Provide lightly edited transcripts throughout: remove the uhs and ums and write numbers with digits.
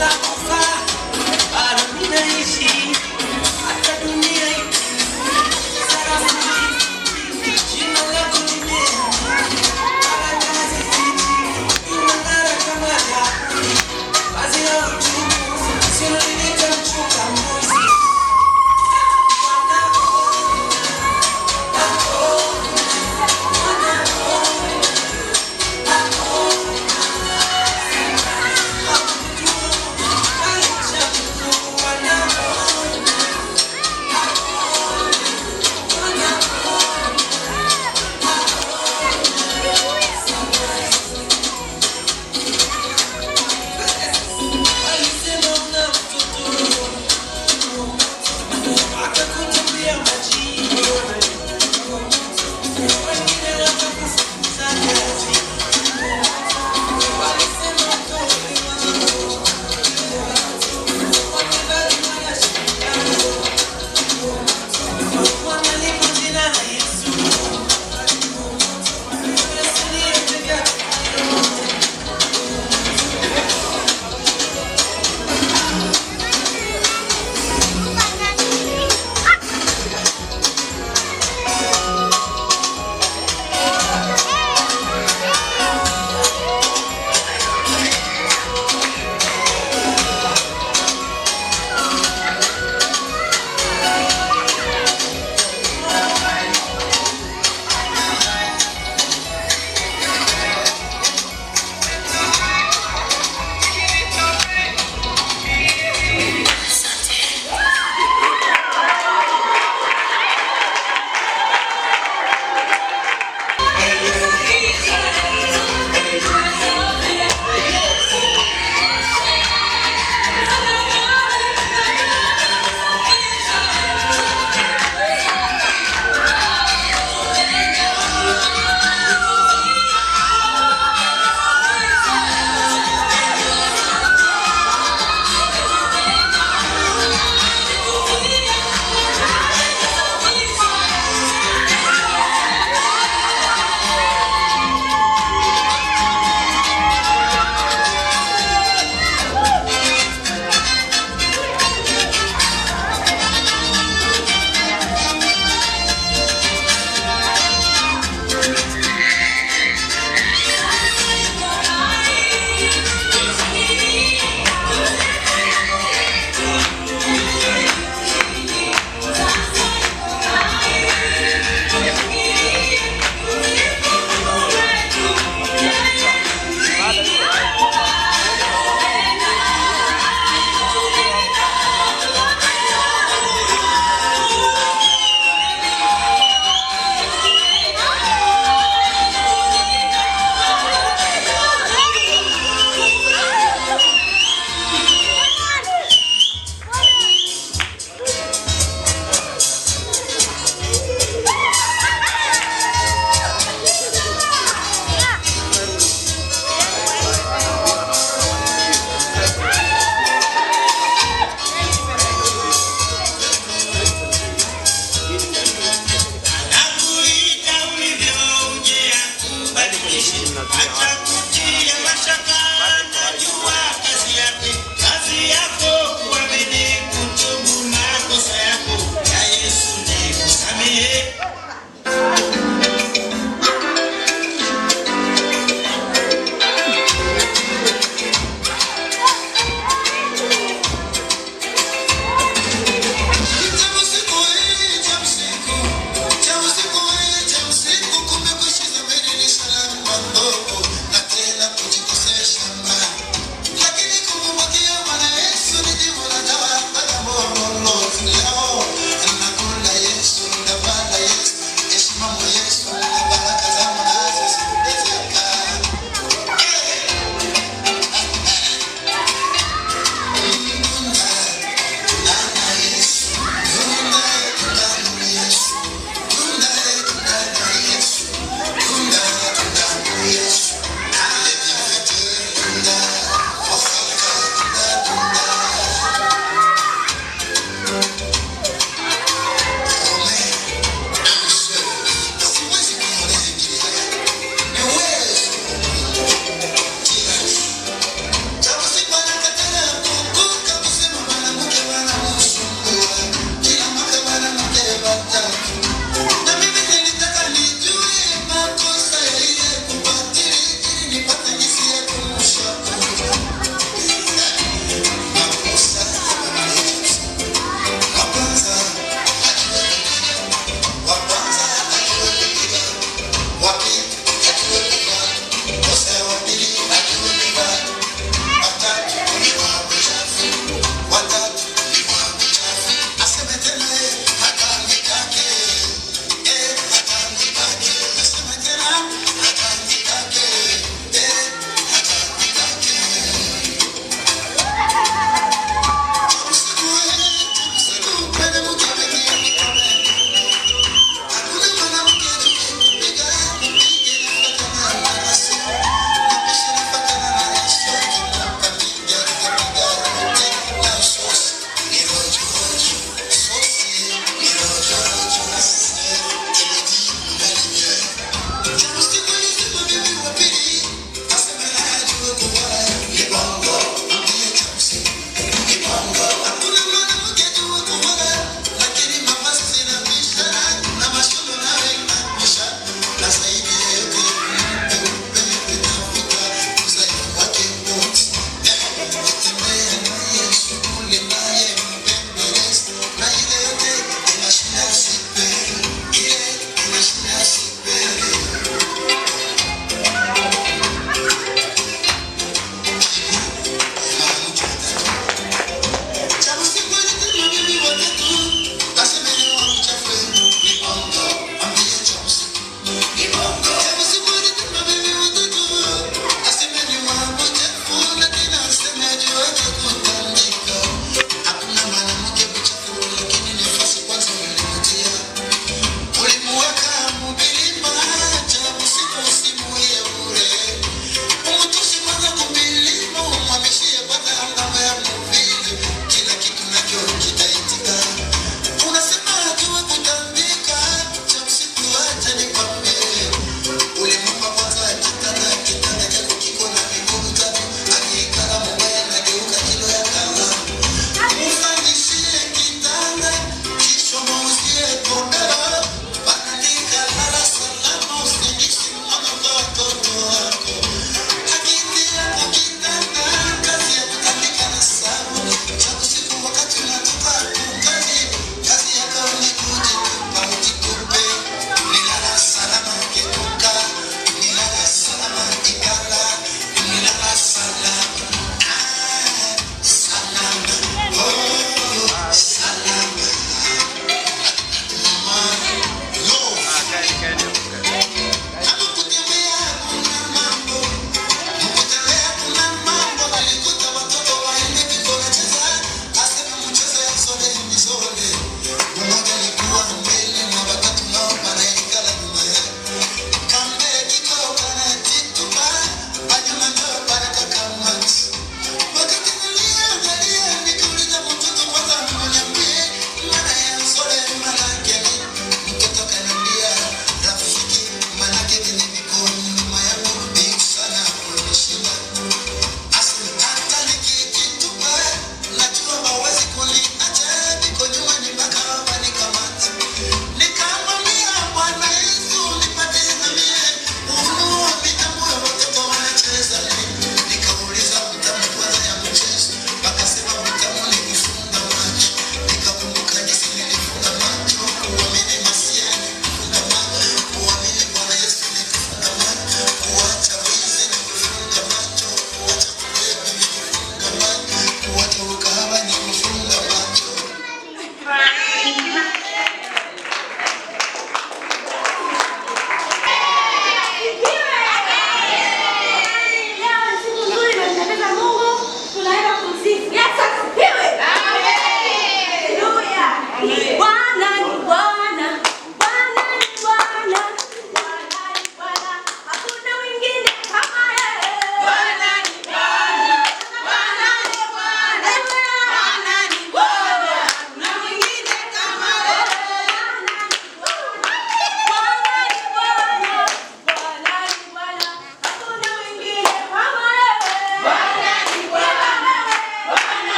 Nitakufa, bado ninaishi, hata dunia jina lako limea, inang'ara kama dhahabu, vazi la utukufu, silolileta mchunga mbuzi.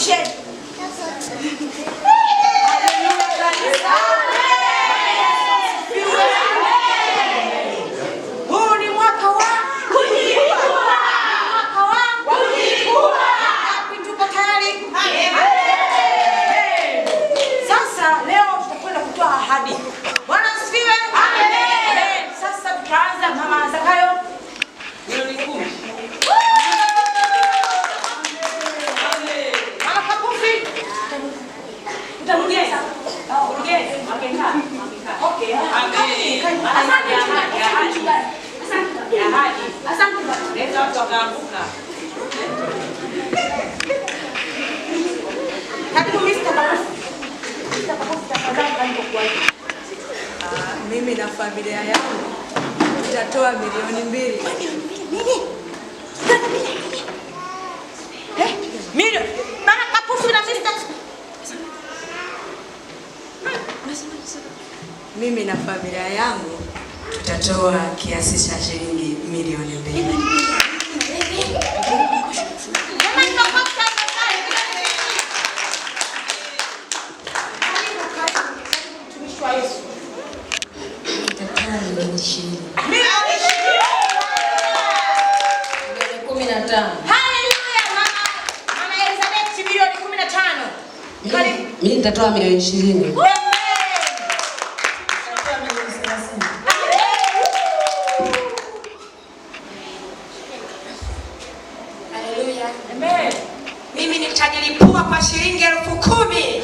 Umisheni. Haleluya kanisa. Huu ni mwaka wa kujilipua. Mwaka wa kujilipua. Wapi tuko tayari? Amen. Sasa leo tutakwenda kutoa ahadi. Bwana asifiwe. Amen. Sasa tutaanza Mama Zakayo. Milioni 10. Mama Kapufi. Mtarudia. Mkurugenzi, okay. Asante mchungaji. Asante. Asante bwana. Leta watu wakaanguka. Karibu Mr. Kapufi. Mr. Kapufi, tafadhali karibu kwa. Mimi na familia yangu tutatoa milioni 2. Milioni. Mama Kapufi na Mr. Mimi na familia yangu tutatoa kiasi cha shilingi milioni 2. Jamani, makofi tafadhali. Karibu, karibu, karibu mtumishi wa Yesu. Nitatoa milioni 20. Milioni 20. Milioni 15. Haleluya, mama. Mama Elizabeth milioni 15. Karibu. Mimi nitatoa milioni 20. Amen. Milioni 30. Haleluya. Amen. Mimi nitajilipua kwa shilingi 10,000.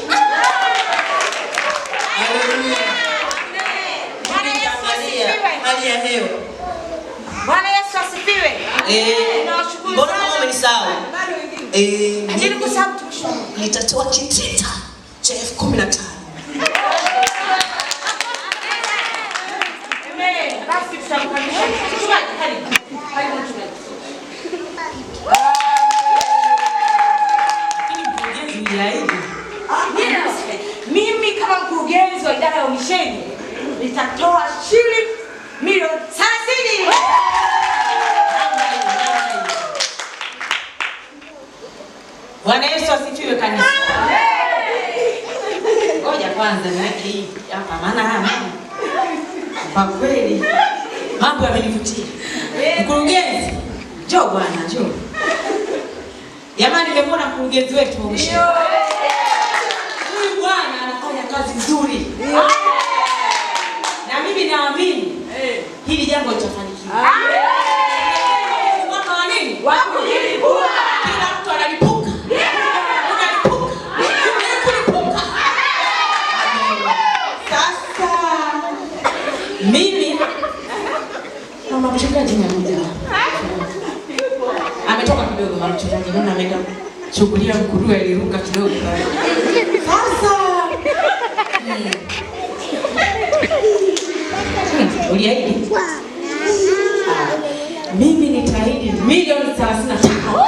Haleluya. Bwana Yesu Angalia asifiwe. hali ya hewa. Bwana Yesu asifiwe. Nawashukuru Mbona sana. kama umenisahau? Nilikusahau mtumishi wa Mungu. Nitatoa kitita cha 15,000. Amen. Basi tutamkabidhi. Mchungaji, karibu. Karibu mchungaji. Lakini mkurugenzi uliahidi. Yes. Mimi kama mkurugenzi wa idara ya umisheni nitatoa shilingi milioni 30. Bwana Yesu asifiwe kanisa. Ngoja kwanza niweke hii hapa maana haya mambo kwa kweli mambo yamenivutia. Mkurugenzi, njoo bwana, njoo. Jamani, nimemwona mkurugenzi wetu wa umisheni. Huyu bwana anafanya kazi nzuri. Na mimi naamini hili jambo litafanikiwa. Ni mwaka wa nini? Wa kujilipua. Kila mtu analipuka. Unalipuka. Unalipuka. Sasa mimi mama mchungaji anakuja. Ametoka kidogo mama mchungaji, naona ameenda shughulia nguruwe aliruka kidogo pale. Sasa uliahidi? Mimi nitaahidi milioni 35.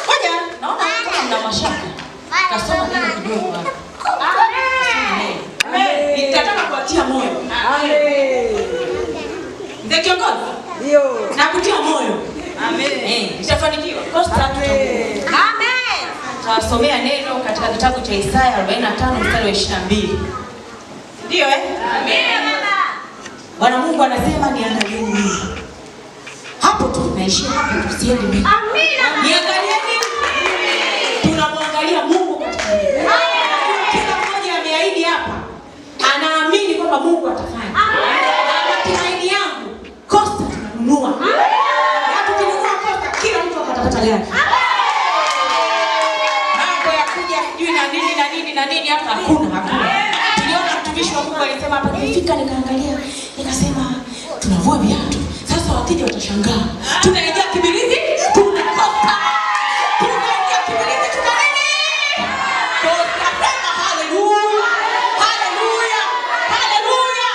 Ngoja, naona kama mna mashaka. Kasoma neno kidogo hapa. Kasoma neno. Nitataka kuwatia moyo. Mzee kiongozi? Ndio. Nakutia moyo. Amen. Nitafanikiwa. Costa tutakuwa. Amen. Tutawasomea neno katika kitabu cha Isaya 45 mstari wa 22. Ndio eh? Amen baba. Bwana Mungu anasema niangalieni mimi. Hapo tu naishia hapo tu, siendi mimi. Amina. Niangalieni. Tunamwangalia Mungu katika neno. Kila mmoja ameahidi hapa. Anaamini kwamba Mungu atafanya. Na matumaini yangu Costa tunanunua. Na tukinunua Costa kila mtu atapata gari. Mambo ya kuja sijui na nini na nini na nini hapa hakuna, hakuna. Tuliona mtumishi wa Mungu alisema hapa, nilifika nikaangalia, nikasema tunavua viatu. Sasa wakija watashangaa. Tunaingia Kibirizi, tunakosa. Tunaingia Kibirizi, tuna nini? Costa, sema haleluya. Haleluya. Haleluya.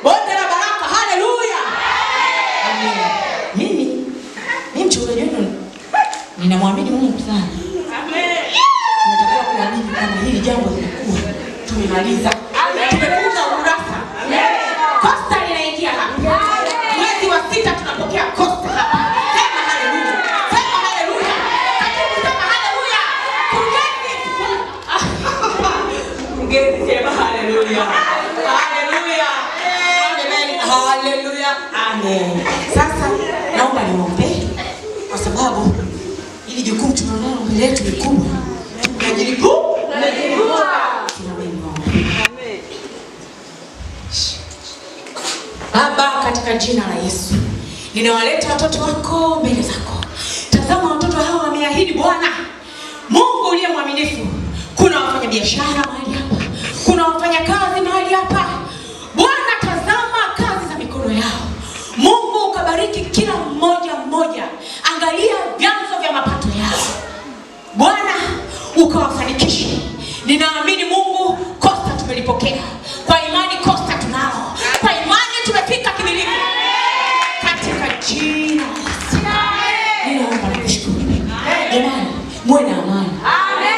Bonde la baraka, haleluya. Amen. Mimi mchungaji wenu ninamwamini Mungu sana. Amen. Natakiwa kuamini kama hili jambo linakuwa tumemaliza. Tumefunga ukurasa. Costa linaingia hapa. Mwezi wa 6 tunapokea Costa hapa. Sema haleluya. Sema Amen. Sasa naomba niombe kwa sababu ili jukumu tunalonalo mbele yetu ni kubwa. Tunajilipua. Amen. Baba, katika jina la Yesu, ninawaleta watoto wako mbele zako. Tazama watoto hawa wameahidi Bwana Mungu uliye mwaminifu. Kuna wafanyabiashara mahali hapa, kuna wafanyakazi mahali hapa. Bwana, tazama kazi za mikono yao. Mungu ukabariki kila mmoja mmoja, angalia vyanzo vya mapato yao. Bwana ukawafanikishe. Ninaamini Mungu, Costa tumelipokea kwa imani, Costa tunao kwa imani, tumefika kimiliki katika jina la Yesu. Ninaomba na kushukuru. Jamani, muwe na amani.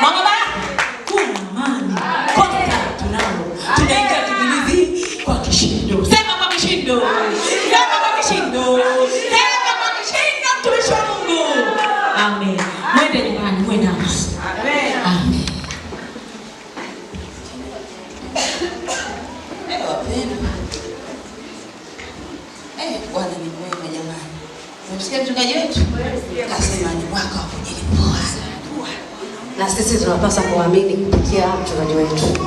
Mama Baraka, kuwa na amani. Costa tunalo, tunaingia Kibilizi kwa kishindo. Sema kwa kishindo, sema kwa kishindo, sema kwa kishindo, mtumishi wa Mungu. Amen. Mwende nyumbani, muwe na amani. Amen. Wapendwa. Bwana ni mwema jamani. Umemsikia mchungaji wetu? Kasema ni mwaka wa kujilipua. Na sisi tunapaswa kuamini kupitia mchungaji wetu.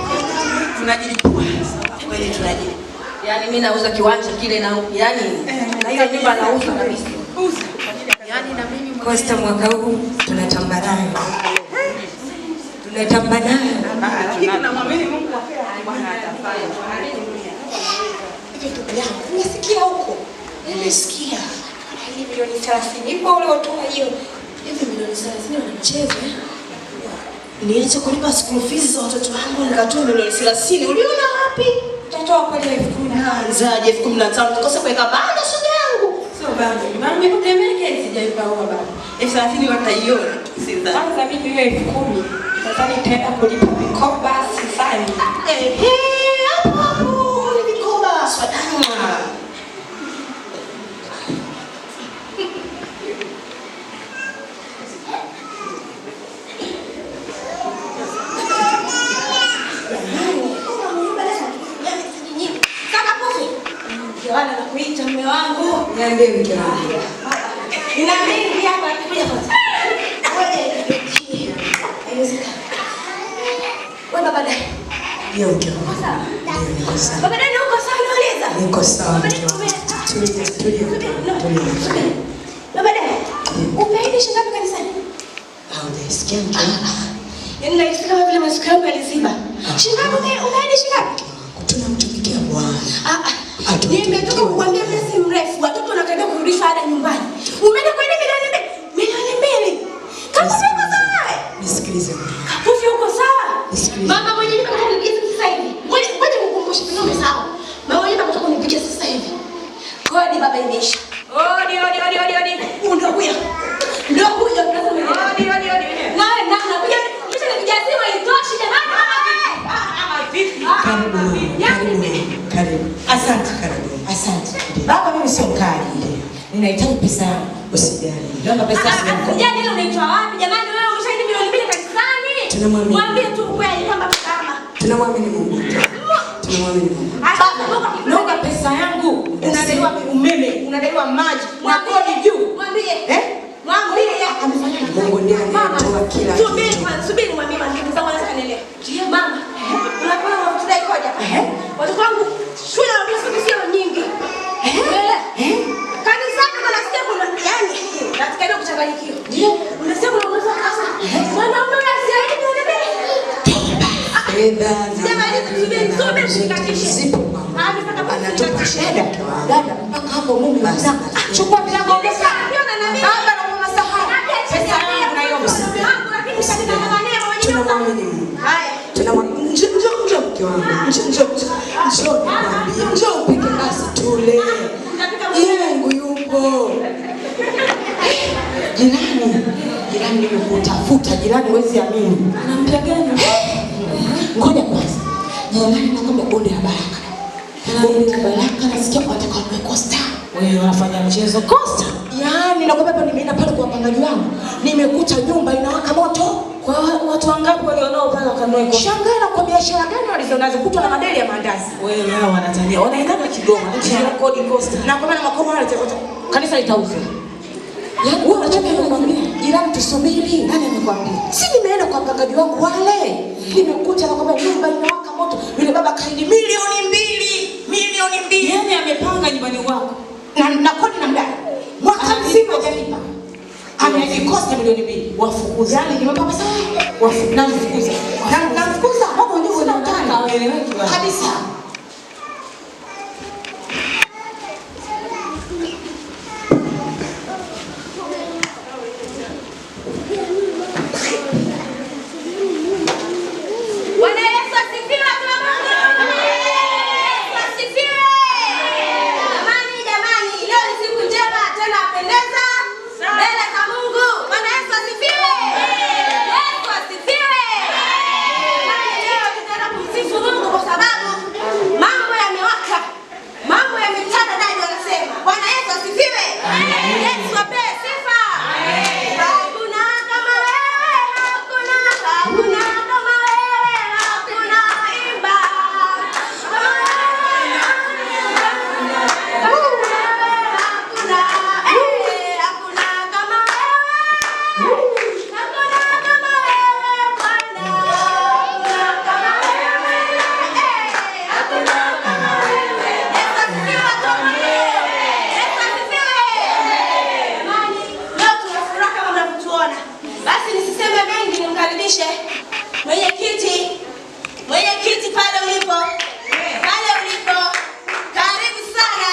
Tunajilipua. Kweli tunajilipua. Yaani mimi nauza kiwanja kile na yaani na hiyo nyumba nauza kabisa. Yaani na mimi Costa mwaka huu tunatamba nayo. Tunatamba nayo. Lakini tunamwamini Mungu kwa kweli Bwana atafanya. Hivi ndugu yangu, umesikia huko? Nimesikia. Hii milioni 30 ipo ule utoa hiyo. Hivi milioni 30 wana mchezo eh? Niache kulipa school fees za watoto wangu nikatoa milioni 30. Uliona wapi? Utatoa kweli 10,000. Anzaje 15,000 tukose kuweka bando shoga yangu. Sio bado. Maana niko Temeke sijaipa huwa bado. 30,000 wataiona. Sidhani. Kwanza mimi hiyo 10,000 nadhani nitaenda kulipa mikoba sidhani. Hapo hapo ni mikoba. Swadana. Yohana nakuita mume wangu. Niambie mke wangu. Nina mingi hapa kuja kwanza. Ngoja nipitie. Haiwezekani. Wewe baba dai. Ndio mke wangu. Ndio niko sawa. Baba dai uko sawa nauliza? Niko sawa Baba mke dai wangu. Tulia, tulia, tulia. Baba dai. Umeahidi shilingi ngapi kanisani? Haujaisikia mke wangu? Yaani nahisi kama vile masikio yangu yaliziba. Shilingi ngapi umeahidi shilingi ngapi? Tunamtumikia Bwana. Nimetoka kukuambia muda si mrefu, watoto wanakaribia kurudishwa ada nyumbani. Umeenda kwenda milioni 2. Kama uko sawa? Nisikilize. Kapufi uko sawa? Nisikilize. Mama mwenye nyumba anataka kunipigia simu sasa hivi. Ngoja nikukumbushe pengine umesahau. Mama mwenye nyumba anataka kunipigia sasa hivi. Kodi baba imeisha. Odi odi odi odi odi. Ndio huyo. Ndio huyo tunasema. Odi odi odi. Na na nakuja kisha nipigia simu haitoshi jamani kama vipi? Kama vipi? Karibu. Karibu. Karibu. Asante. Karibu. Asante. Baba, mimi sio mkali. Ninahitaji pesa yangu. Usijali. Naomba pesa yangu. Sijali ile unaitwa wapi jamani wewe ulishaidi milioni 2 kanisani? Tunamwamini. Mwambie tu ukweli kwamba kama. Tunamwamini Mungu. Tunamwamini Mungu. Naomba pesa yangu. Unadaiwa umeme, unadaiwa maji, na kodi juu. Mwambie. Eh? Mwambie. Mungu ndiye anayetoa kila kitu. Subiri kwanza, subiri mwambie mama, ndugu zangu wanaweza kanielewa. Mama, unaona mafuta ikoje hapa? Watoto wangu shule wanakuja siku sio nyingi. Unaelewa? Kanisani kuna kuna yani katika ile kuchanganyikiwa. Ndio. Unasikia kuna mtu sasa. Mwanaume asiahidi milioni 2. Fedha na Sema mali hivi, subiri, na subiri, nikatishe. zipo kwa Mungu. Ah, mimi Anatupa Dada, dada, mpaka hapo mume Basi, na basi. chukua milango ondoka. Baba na mama sahau. Pesa yangu naiomba. Tunamwamini Mungu. Tunamwamini. Njoo, njoo, njoo mke wangu. Njoo, njoo, njoo. Njoo nikwambie. Njoo upike basi tule. Mungu yupo. Jirani, jirani nimekutafuta, jirani huwezi amini. Anampia gani? Ngoja kwanza. Jirani nakwambia bonde la baraka. Bonde la baraka nasikia wataka wanunue Costa. Wewe unafanya mchezo Costa. Yaani nakwambia hapa nimeenda pale kwa wapangaji wangu, nimekuta nyumba inawaka moto. Kwa watu wangapi walionao pale wakanunue kosta? Shangaa kwa biashara gani walizonazo kutwa na madeli ya mandazi. Wewe hao wanatania. Wanaenda Kigoma. Kodi kosta. Na kwa maana makomo wale kanisa litauzwa. Yaani wewe unacheka nikwambia, jirani tusubiri. Nani amekwambia? Si nimeenda kwa mpangaji wangu wale. Nimekuta na kwamba nyumba inawaka moto. Yule baba kaidi 2,000,000, 2,000,000. Yaani amepanga nyumbani kwako. Na kodi na mdai. Mwaka mzima hajalipa. Amejikosa 2,000,000. Wafukuza. Yaani nimempa pesa Wafukuza. Namfukuza. Namfukuza. Hapo ndio sina utani. Hawaeleweki wale. Kabisa. Bwana Yesu asifiwe, watu wa Mungu. Yesu asifiwe. Jamani, jamani, leo ni siku njema tena yapendeza mbele za Mungu. Bwana Yesu asifiwe. Yesu asifiwe. Jamani, leo tutaenda kumsifu Mungu kwa sababu mambo yamewaka. Mambo yametanda ndani wanasema. Bwana Yesu asifiwe. Yesu apewe sifa. Hakuna kama wewe, hakuna, hakuna kama wewe, hakuna imba. Hakuna, hakuna kama wewe. Hakuna kama wewe Bwana. Hakuna kama wewe. Hakuna kama wewe. Yesu asifiwe watu wa Mungu. Yesu asifiwe. Jamani, leo tuna furaha kama mnavyotuona. Basi nisiseme mengi, nimkaribishe mwenyekiti. Mwenyekiti pale ulipo. Pale ulipo. Karibu sana.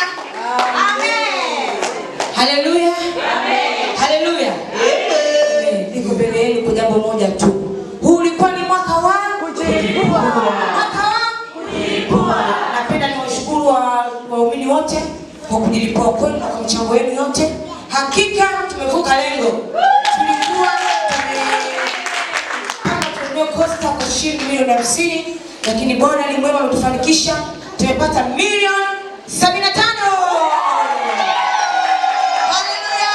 Amen. Haleluya. Haleluya. Amen. Niko mbele yenu kwa jambo moja tu. Huu ulikuwa ni mwaka wa kujilipua. Mwaka wa kujilipua. Napenda niwashukuru waumini wote kwa kujilipua kwenu na kwa mchango wenu yote. Hakika tumevuka lengo. Tulikuwa tumepanga tununue kosta kwa shilingi 50,000,000, lakini Bwana ni mwema, ametufanikisha. Tumepata 75,000,000. Haleluya!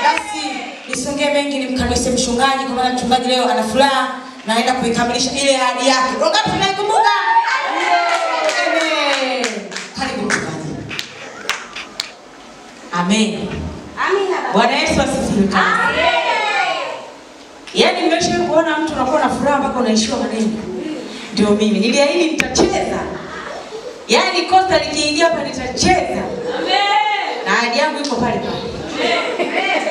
Basi nisongee mengi, nimkaribishe mchungaji, kwa maana mchungaji leo ana furaha na anaenda kuikamilisha ile ahadi yake. Wangapi tunaikumbuka? Amen. Karibu mchungaji. Amen. Amina baba. Bwana Yesu asifiwe. Amen. Yaani mmeshawahi kuona mtu anakuwa na furaha mpaka unaishiwa maneno? Ndio mimi. Niliahidi nitacheza. Yaani kosta likiingia hapa nitacheza. Amen. Na ahadi yangu iko pale pale.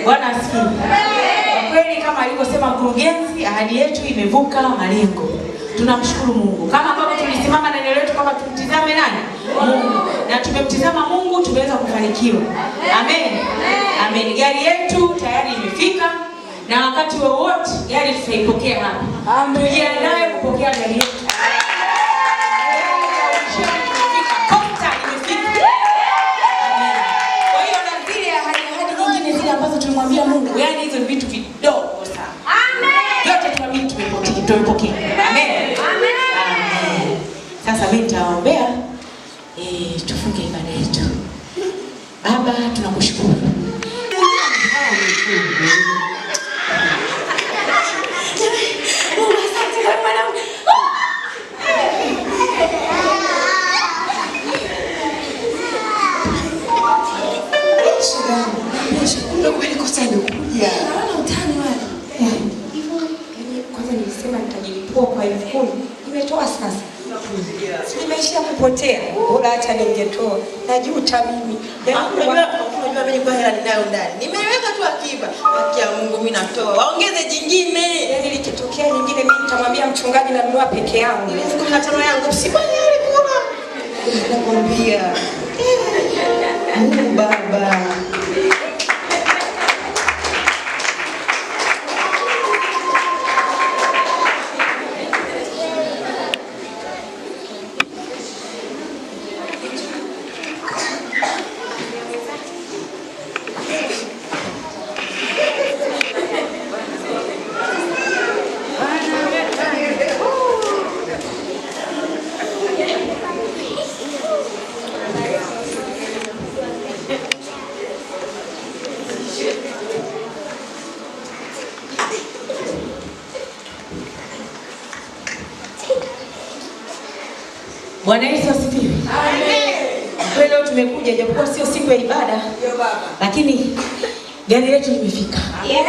Bwana asifiwe. Kwa kweli kama alivyosema mkurugenzi, ahadi yetu imevuka malengo. Tunamshukuru Mungu. Kama ambavyo tulisimama na neno letu kwamba tumtizame nani? Mungu. Na tumemtizama Mungu, tumeweza kufanikiwa. Amen. Amen. Gari yetu tayari imefika na wakati wowote gari tutaipokea hapa. Tujiandae kupokea gari yetu. Kosta imefika. Amen. Kwa hiyo na zile ahadi nyingine zile ambazo tulimwambia Mungu, yaani hizo ni vitu vidogo sana. Amen. Vyote tunaamini tumepokea. Amen. Amen. Amen. Sasa mimi nitawaombea tufunge ibada yetu. Baba, tunakushukuru. Mungu asante kwa mwanangu. Kumbe kweli kosa imekuja. Naona utani wale. Hivyo yaani kwanza nilisema nitajilipua kwa 10,000. Nimetoa sasa. Si nimeishia kupotea. Bora hata ningetoa. Najuta mimi. Yaani Unajua mimi kwa hela ninayo ndani. Nimeweka tu akiba. Haki ya Mungu mimi natoa. Waongeze jingine. Yaani likitokea nyingine mimi nitamwambia mchungaji nanunua peke yangu. Ile 15,000 yangu sifanye ile kula. Nakwambia. Mungu Baba. Bwana Yesu asifiwe. Amen. Leo tumekuja japokuwa sio siku ya ibada. Lakini gari letu limefika. Gari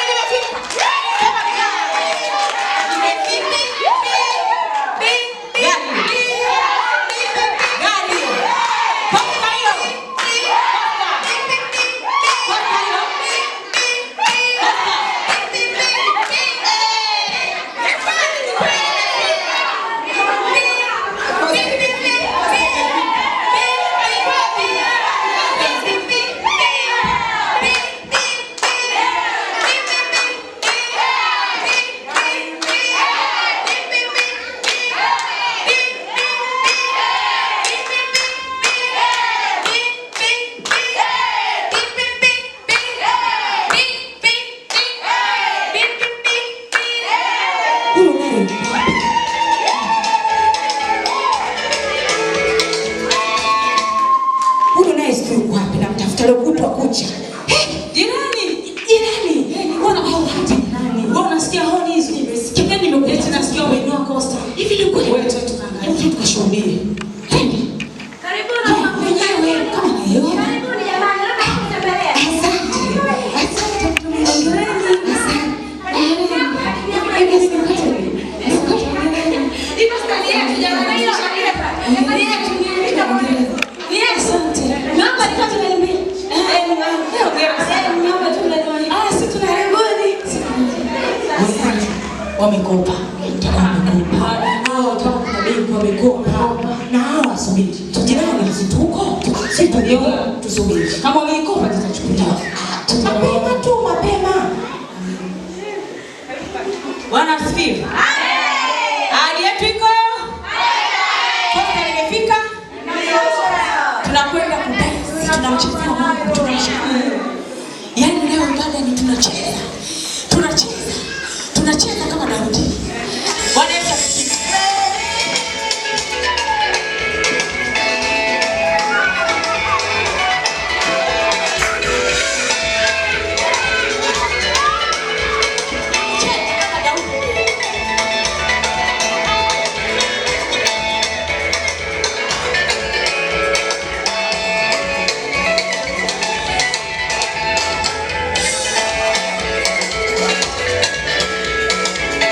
limefika. Gari. Gari. Kosta hilo. Kosta. Kosta hilo. Kosta. Huyu naye ni wapi? Huyu naye sijui yuko wapi, namtafuta leo kutwa kucha. Jirani. Jirani, Mbona au wapi? Wewe unasikia honi hizo? Nimesikia. Kipindi nimekuja nasikia umeinua Costa. hivi ni kweli? Wewe tu tukaangalie. Hebu tu tukashuhudie. Twende. Karibuni. Mwenyewe kama naelewa. Karibuni jamani, naomba kutembelea. Asante. Asante mtumishi. Asante. Hebu nisikate. Nisikate. Iko stali yetu jamani, hiyo ile pale. Ni yetu, ni yetu. Asante. Naomba nipate niambie. Naomba tu mnaniambie. Ah, si tuna karibuni. Wamekopa. Utakuwa wamekopa. Hao kama kuna benki wamekopa. Na hawa subiri. Jirani, si tuko? Si tuko. Tusubiri. Kama wameikopa tutachukuliwa. Mapema tu, mapema. Bwana asifiwe. Ahadi yetu iko. Kosta limefika. Tunakwenda kudansi, tunamchezea Mungu, tunamshukuru Mungu. Yaani leo ibada ni tunacheza. Tunacheza. Tunacheza kama Daudi. Bwana Yesu asifiwe. Cheza kama Daudi. Thank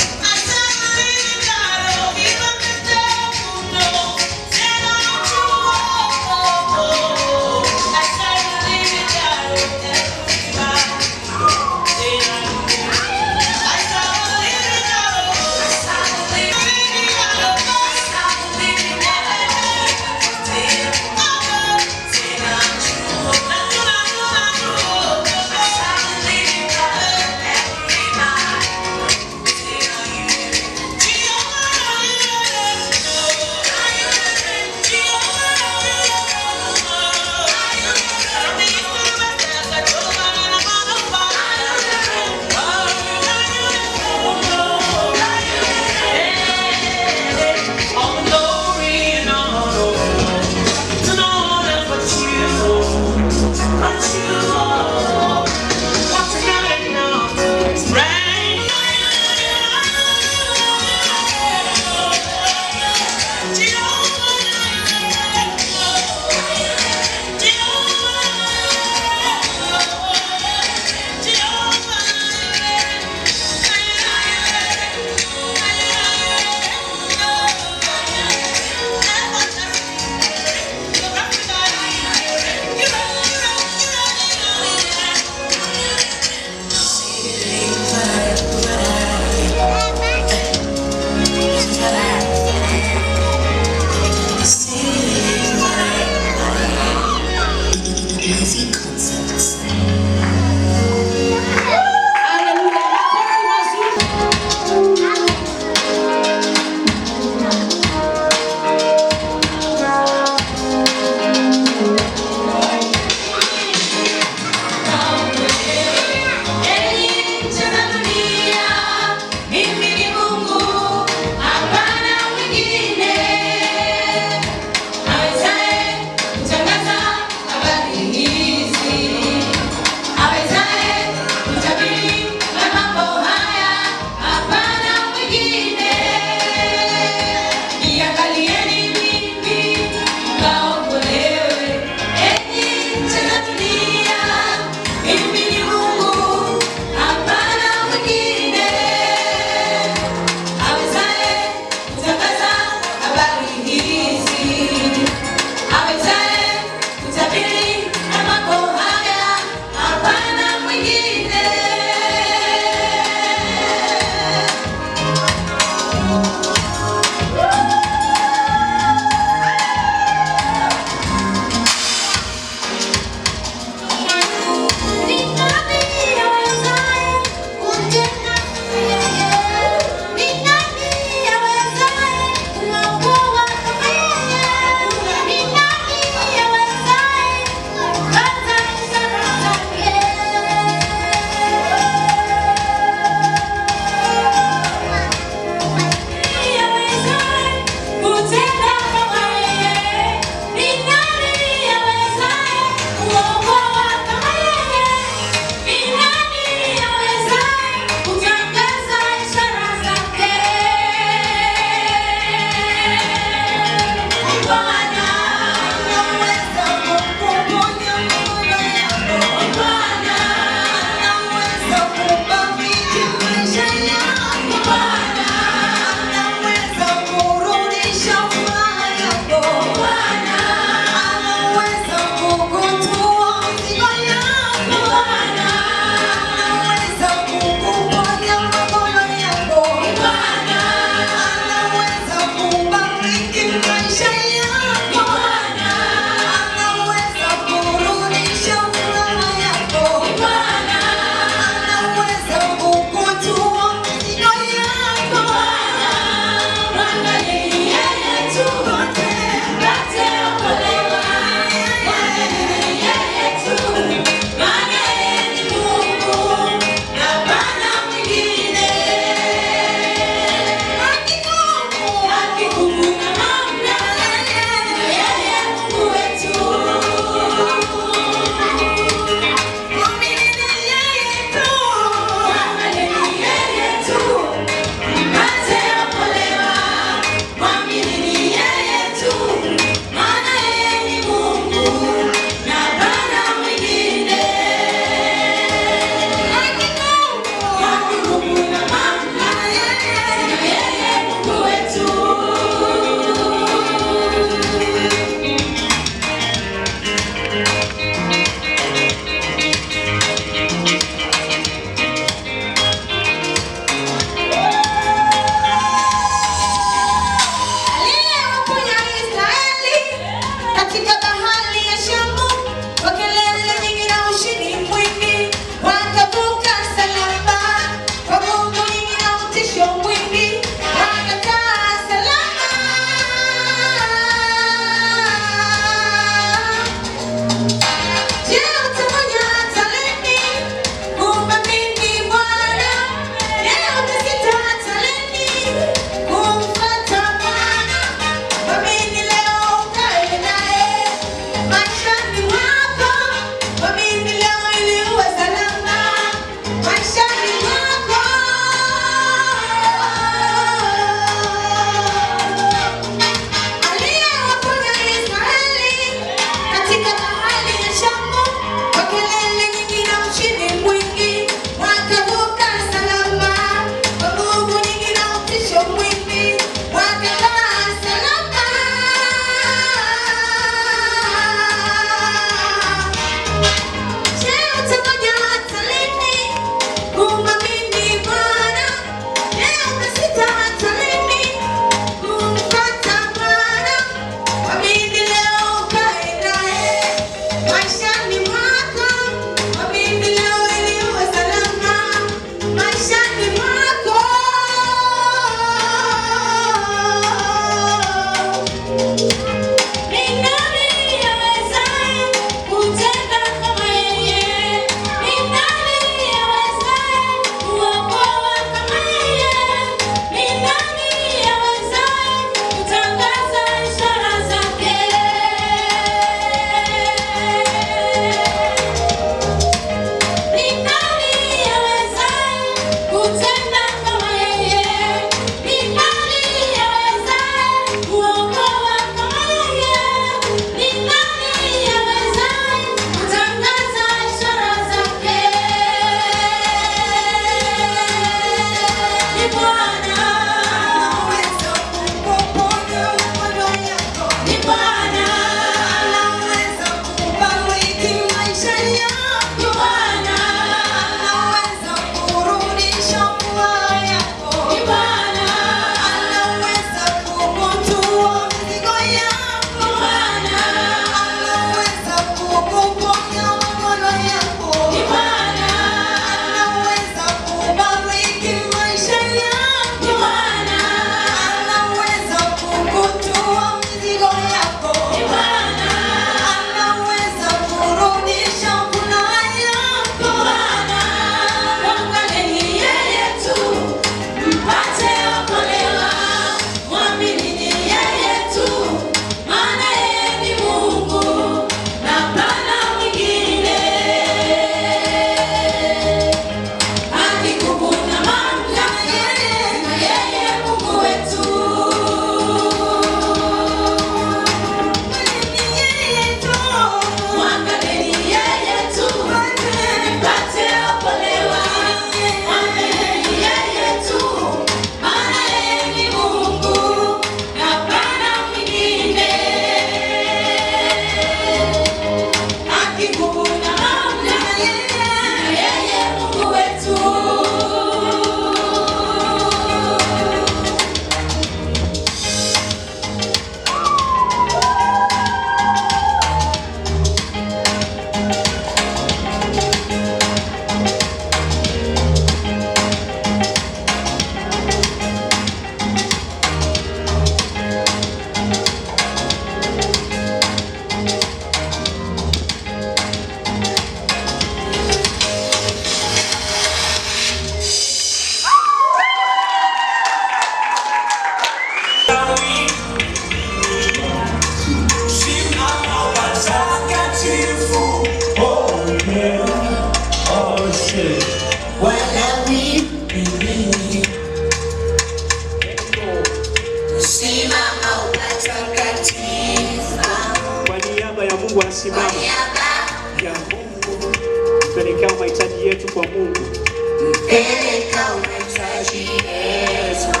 Peleka mahitaji yetu.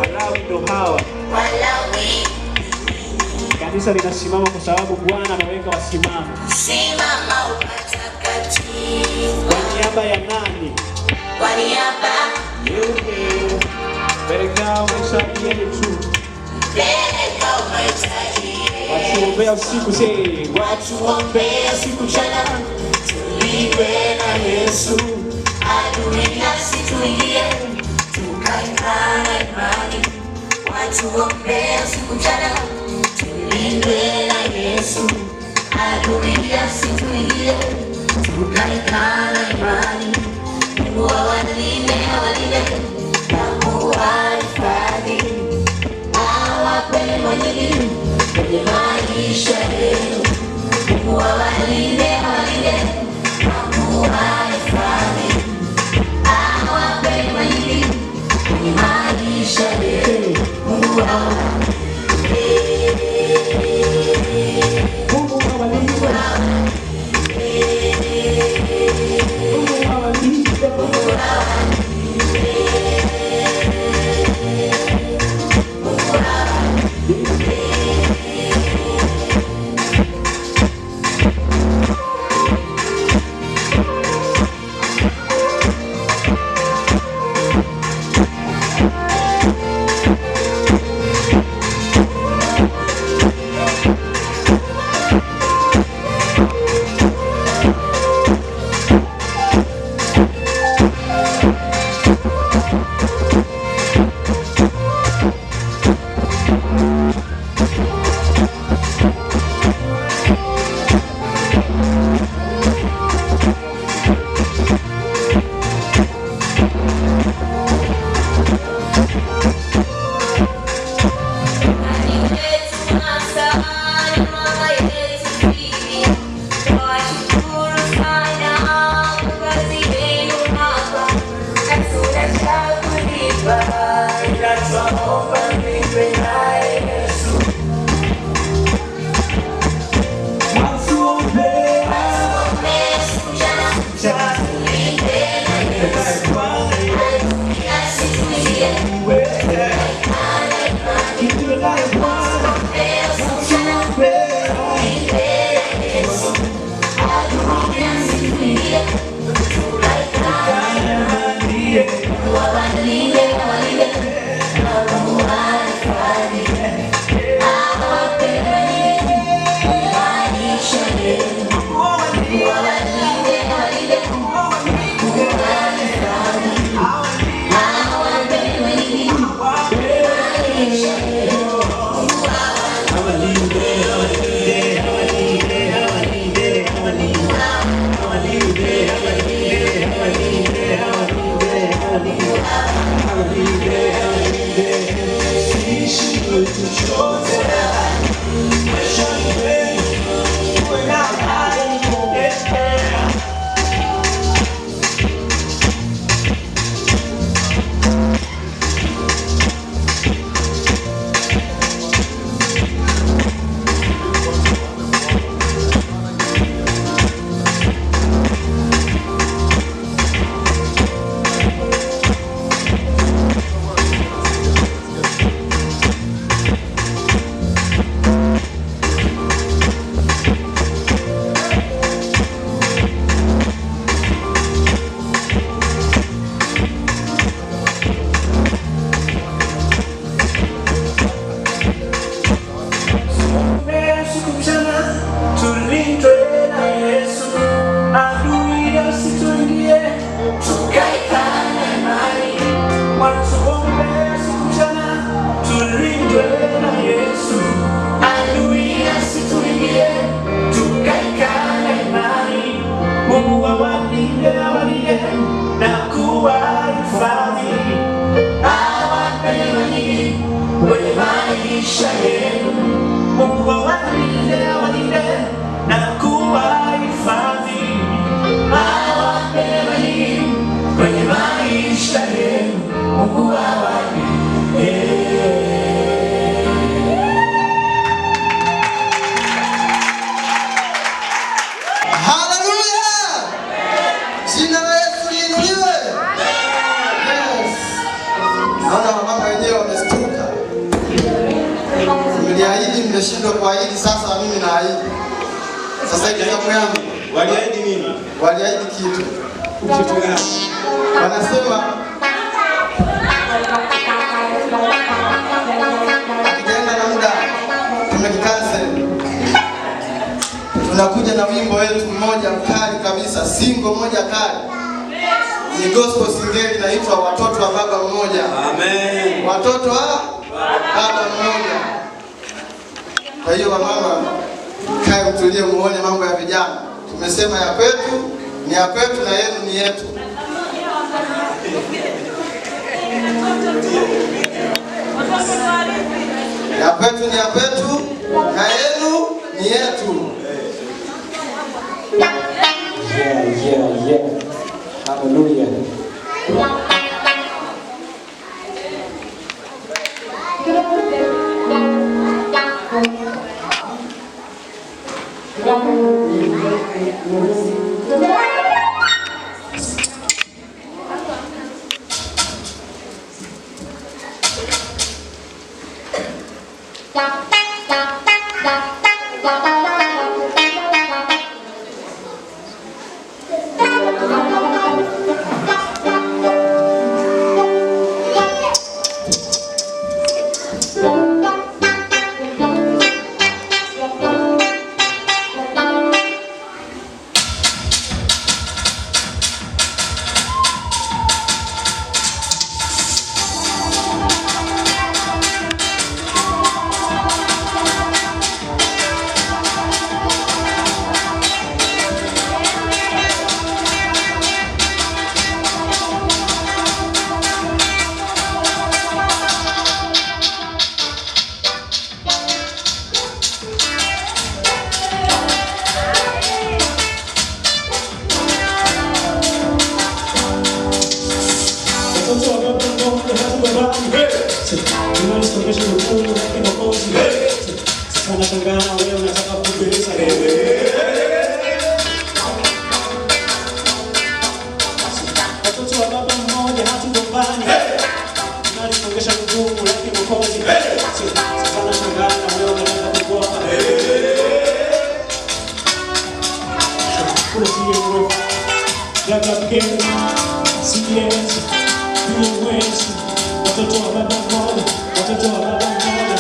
Walawi ndo hawa. Walawi. Kanisa linasimama kwa sababu Bwana ameweka wasimame. Simama upatakatifu. Kwa niaba ya nani? Kwa niaba. Peleka mahitaji yetu. Peleka mahitaji yetu. Watuombea usiku watuombea siku mchana. Tulindwe na Yesu. Adui asituingie, tukaikana imani. Watuombea usiku mchana, tulindwe na Yesu. Adui asituingie, tukaikana imani. Mungu awalinde, awalinde na kuwahifadhi. Awape mwenyeji kwenye maisha yenu. Mungu awalinde, awalinde na kuwahifadhi. Awape mwenyeji kwenye maisha yenu. Mungu awalinde. Mungu awalinde. Mungu awalinde. Mungu awalinde. Maisha yenu Mungu awalinde, awalinde na kuwahifadhi. Awape elimu kwenye maisha yenu. Mungu awalinde. Haleluya! Jina la Yesu liinuliwe. Nimeshindwa kuahidi, sasa mimi naahidi. Sasa hivi zamu yangu. Waliahidi nini? Waliahidi kitu. Kitu gani? Wanasema hatujaenda na muda, tumekikansel. Tunakuja na wimbo wetu mmoja mkali kabisa, single moja kali. Ni gospel singeli inaitwa Watoto wa Baba Mmoja. Amen. Watoto wa Baba Mmoja. Kwa hiyo wamama, kae mtulie muone mambo ya vijana. Tumesema ya kwetu ni ya kwetu na yenu ni yetu. Ya kwetu ni ya kwetu na yenu ni yetu. Yeah. Hallelujah. Watoto wa baba mmoja hatubabani. Tunalisongesha jukumu lake Mwokozi. Sasa nashangaa wewe unataka kupeleza. Watoto wa baba mmoja hatugombani. Tunalisongesha jukumu lake Mwokozi. Sasa nashangaa wewe unataka kugopa. Kuna CMF, WK, CS, PMS, watoto wa baba mmoja, watoto wa baba mmoja.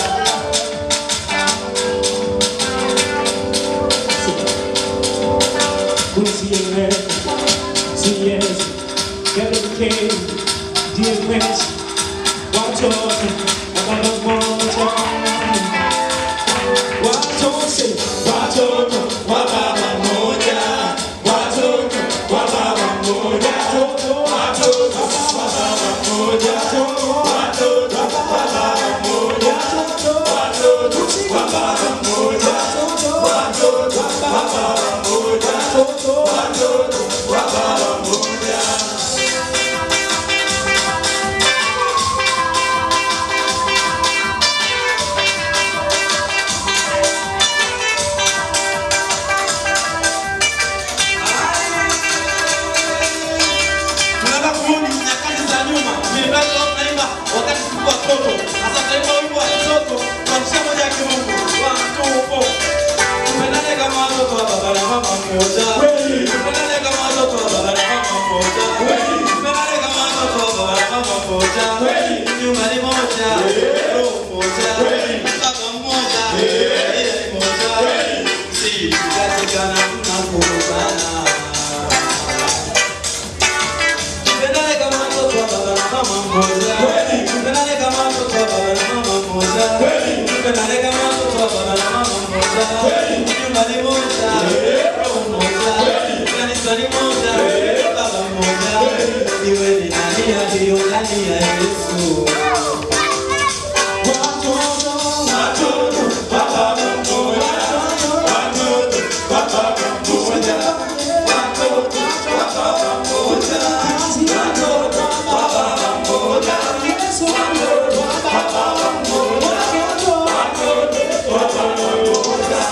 Kuna CMF, CS, WK, DMS, watoto wa baba mmoja. Watoto wa baba mmoja, watoto wa baba mmoja, watoto wa baba mmoja, watoto wa baba mmoja, watoto wa baba mmoja, watoto wa baba mmoja, watoto wa baba mmoja. Tunaenda kurudi nyakati za nyuma. Nilibaki tunaimba wakati tulikuwa watoto. Sasa tunaimba wimbo wa kitoto kwa njia moja ya kimungu. 1 2 4. Tupendane kama watoto wa baba na mama mmoja. Tupendane kama watoto wa baba na mama mmoja. Tupendane kama watoto wa baba na mama mmoja. Nyumba ni moja, roho moja, baba mmoja, yeye ni mmoja. Si tukatikana tunapozana. Tupendane kama watoto wa baba na mama mmoja. Tupendane kama watoto wa baba na mama mmoja. Tupendane kama watoto wa baba na mama mmoja. Nyumba ni moja, roho moja, kanisa ni moja, baba mmoja. Iwe ni nani aliyo ndani ya Yesu. Watoto, watoto wa baba mmoja. Watoto wa baba mmoja. Watoto wa baba mmoja. Watoto wa baba mmoja. Watoto wa baba mmoja. Watoto wa baba mmoja.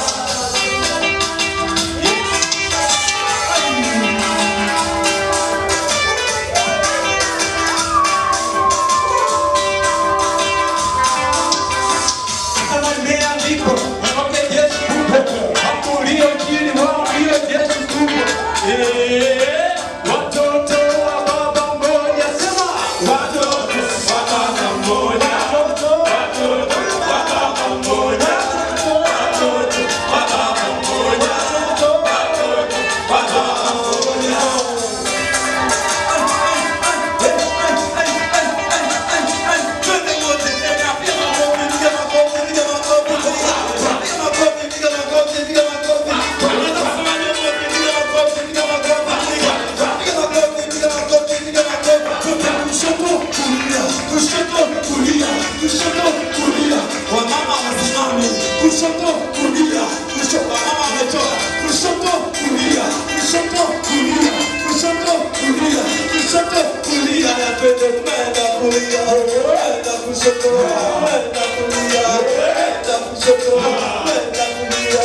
Twende, tunaenda kulia, tunaenda kushoto, tunaenda kulia, tunaenda kushoto, tunaenda kulia,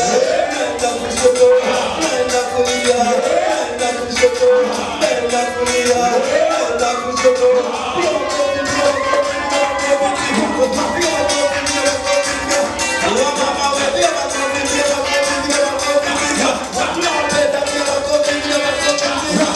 tunaenda kushoto, tunaenda kulia, tunaenda kushoto, tunaenda kulia, tunaenda kushoto. Piga makofi, piga makofi, piga makofi, piga makofi, piga makofi, piga. Mama we, piga makofi, piga makofi, piga makofi, piga. Tunawapenda, piga makofi, piga makofi, piga.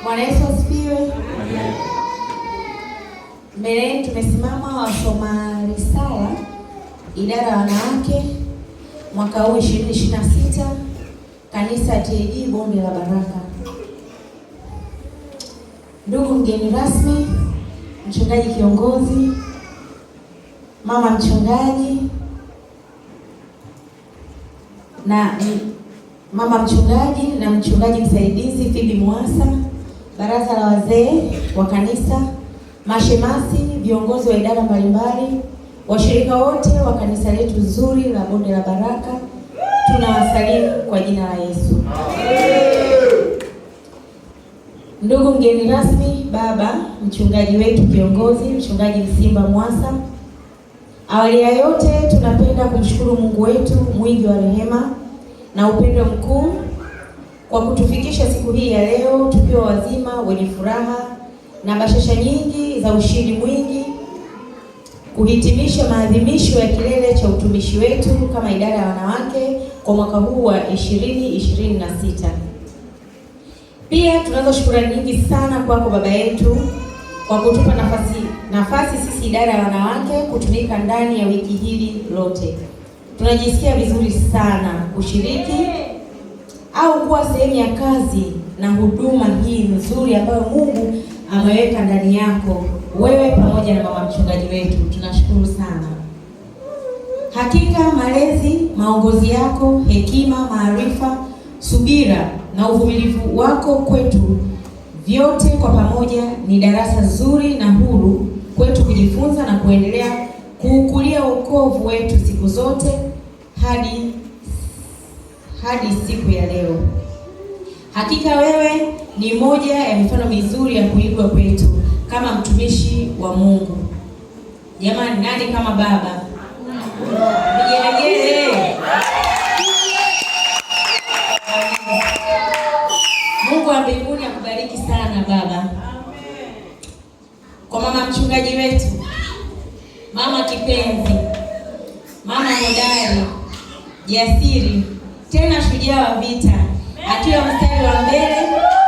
Bwana Yesu asifiwe. Mbele yenu tumesimama wasoma risala idara ya wanawake mwaka huu 2026 kanisa TAG Bonde la Baraka. Ndugu mgeni rasmi, mchungaji kiongozi, mama mchungaji na mama mchungaji na mchungaji msaidizi Phoebe Mwasa, baraza la wazee wa kanisa, mashemasi, viongozi wa idara mbalimbali, washirika wote wa kanisa letu zuri la Bonde la Baraka, tunawasalimu kwa jina la Yesu. Ndugu mgeni rasmi, baba mchungaji wetu kiongozi, mchungaji Msimba Mwasa, awali ya yote tunapenda kumshukuru Mungu wetu mwingi wa rehema na upendo mkuu kwa kutufikisha siku hii ya leo tukiwa wazima wenye furaha na bashasha nyingi za ushindi mwingi, kuhitimisha maadhimisho ya kilele cha utumishi wetu kama idara ya wanawake kwa mwaka huu wa 2026. Pia tunazo shukrani nyingi sana kwako baba yetu kwa kutupa nafasi sisi idara ya wanawake kutumika ndani ya wiki hili lote. Tunajisikia vizuri sana kushiriki au kuwa sehemu ya kazi na huduma hii nzuri ambayo Mungu ameweka ndani yako wewe pamoja na mama mchungaji wetu. Tunashukuru sana. Hakika malezi, maongozi yako, hekima, maarifa, subira na uvumilivu wako kwetu, vyote kwa pamoja ni darasa zuri na huru kwetu kujifunza na kuendelea kuukulia wokovu wetu siku zote hadi siku ya leo. Hakika wewe ni moja ya mifano mizuri ya kuigwa kwetu kama mtumishi wa Mungu. Jamani, nani kama baba? Vigelegele. Mungu wa mbinguni akubariki sana baba. Kwa mama mchungaji wetu, mama kipenzi, mama hodari, jasiri, tena shujaa wa vita, akiwa mstari wa mbele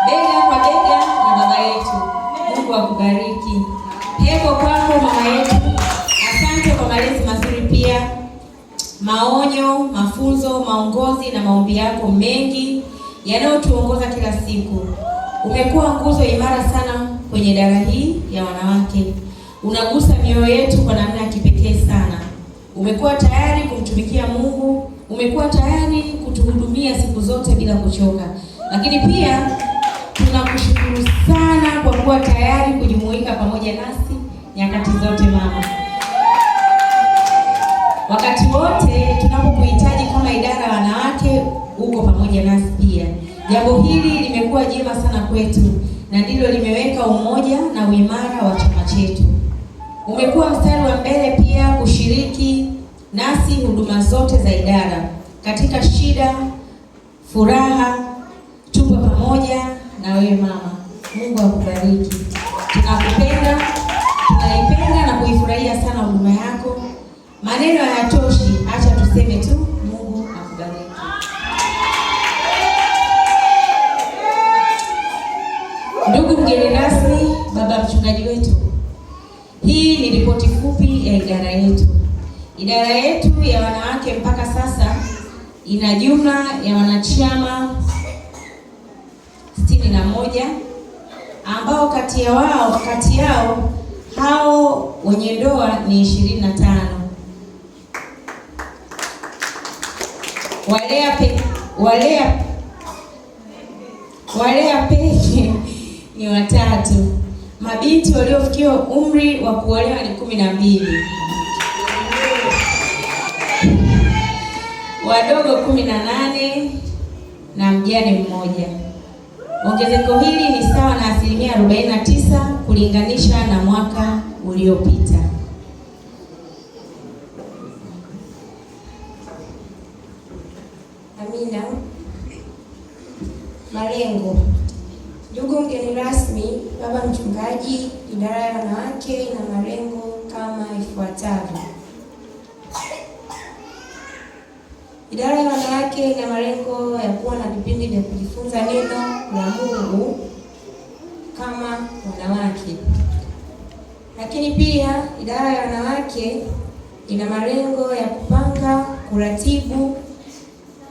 bega kwa bega na baba yetu. Mungu akubariki. Heko kwako mama yetu. Asante kwa malezi mazuri pia, maonyo, mafunzo, maongozi na maombi yako mengi yanayotuongoza kila siku. Umekuwa nguzo imara sana kwenye idara hii ya wanawake. Unagusa mioyo yetu kwa namna ya kipekee sana. Umekuwa tayari kumtumikia Mungu, umekuwa tayari kutuhudumia siku zote bila kuchoka. Lakini pia tunakushukuru sana kwa kuwa tayari kujumuika pamoja nasi nyakati zote mama. Wakati wote tunapokuhitaji kama idara ya wanawake, uko pamoja nasi pia. Jambo hili limekuwa jema sana kwetu na ndilo limeweka umoja na uimara wa chama chetu. Umekuwa mstari wa mbele pia kushiriki nasi huduma zote za idara. Katika shida, furaha, tupo pamoja na wewe mama. Mungu akubariki. Tunakupenda, Maneno hayatoshi, acha tuseme tu Mungu akubariki. Ndugu mgeni rasmi, baba mchungaji wetu, hii ni ripoti fupi ya idara yetu. Idara yetu ya wanawake mpaka sasa ina jumla ya wanachama 61 ambao kati yao hao wenye ndoa ni 25. Walea peke ni 3. Mabinti waliofikia umri wa kuolewa ni 12. Wadogo 18 na mjane 1. Ongezeko hili ni sawa na 49% kulinganisha na mwaka uliopita. Amina. Malengo. Ndugu mgeni rasmi, baba mchungaji, idara ya wanawake ina malengo kama ifuatavyo. Idara ya wanawake ina malengo ya kuwa na vipindi vya kujifunza neno la Mungu kama wanawake. Lakini pia idara ya wanawake ina malengo ya kupanga, kuratibu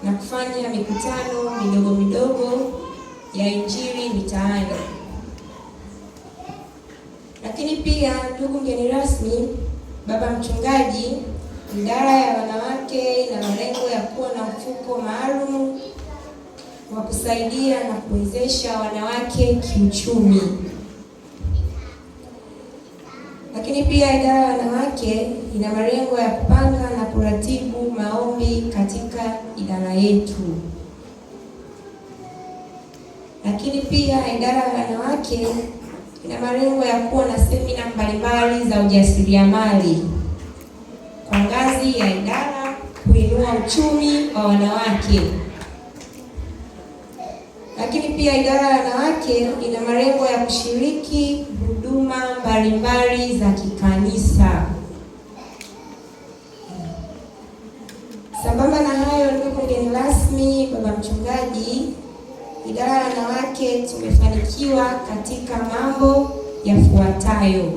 na kufanya mikutano midogo midogo ya injili mitaani. Lakini pia ndugu mgeni rasmi, baba mchungaji, idara ya wanawake ina malengo ya kuwa na mfuko maalum wa kusaidia na kuwezesha wanawake kiuchumi. Lakini pia idara ya wanawake ina malengo ya kupanga na kuratibu maombi katika idara yetu. Lakini pia idara ya wanawake ina malengo ya kuwa na semina mbalimbali za ujasiriamali kwa ngazi ya idara, kuinua uchumi wa wanawake. Lakini pia idara ya wanawake ina malengo ya kushiriki huduma mbalimbali za kikanisa. Sambamba na hayo, ndugu mgeni rasmi, baba mchungaji, idara ya wanawake tumefanikiwa katika mambo yafuatayo.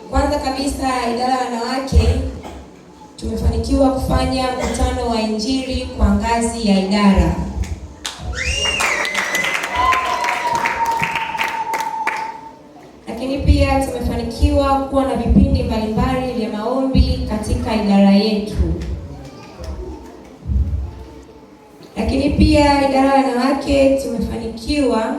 Kwanza kabisa, idara ya wanawake tumefanikiwa kufanya mkutano wa injili kwa ngazi ya idara. Lakini pia tumefanikiwa kuwa na vipindi mbalimbali vya maombi katika idara yetu. Lakini pia idara ya wanawake tumefanikiwa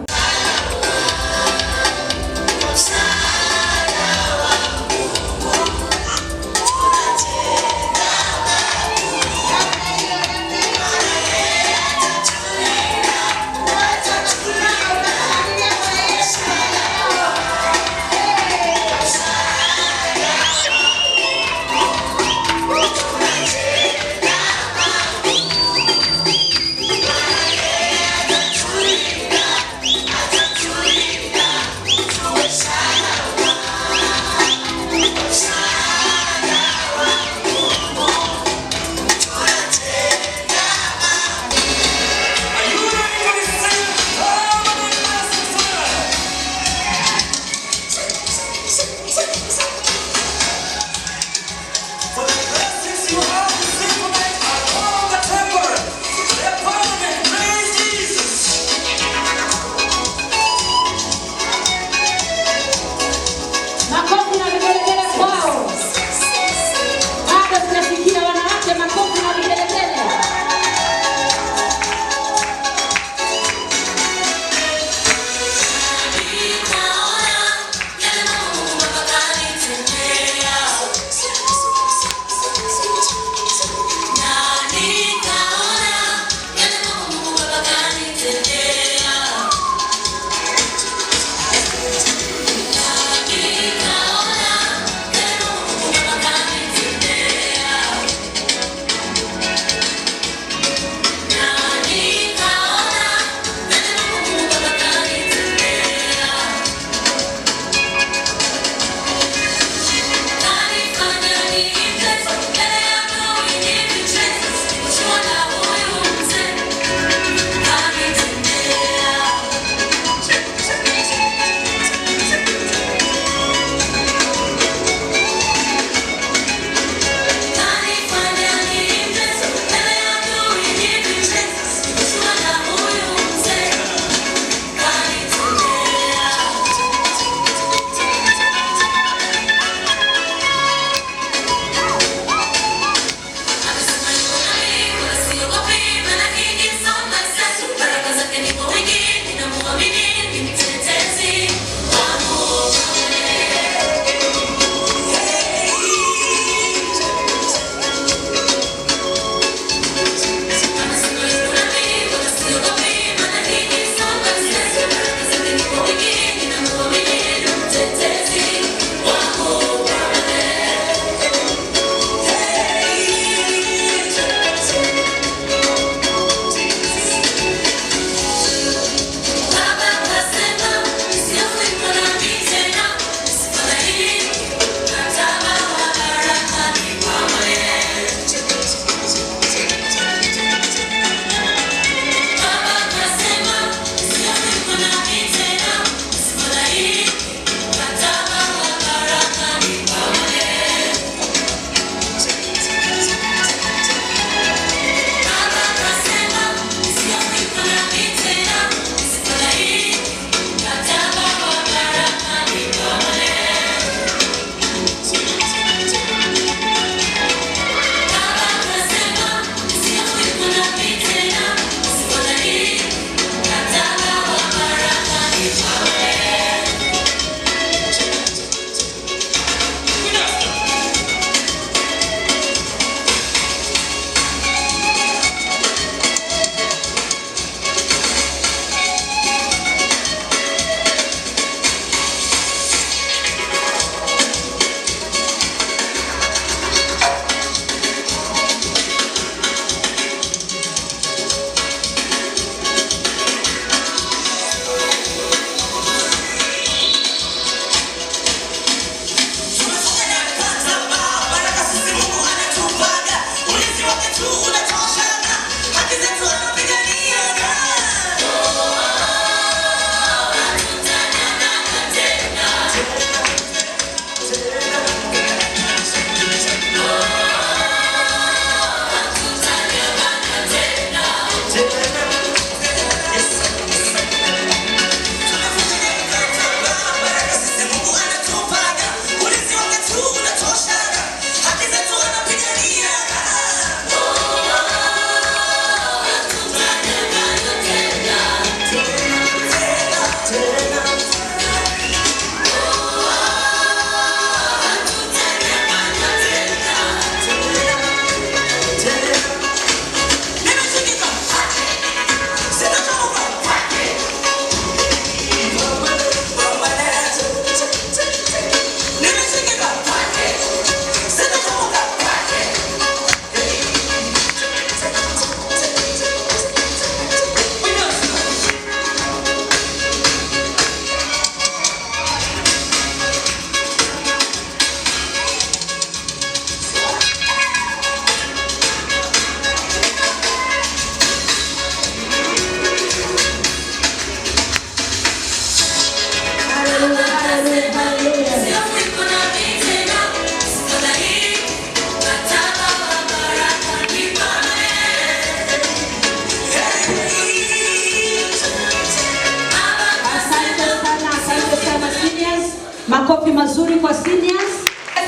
Makofi mazuri kwa seniors.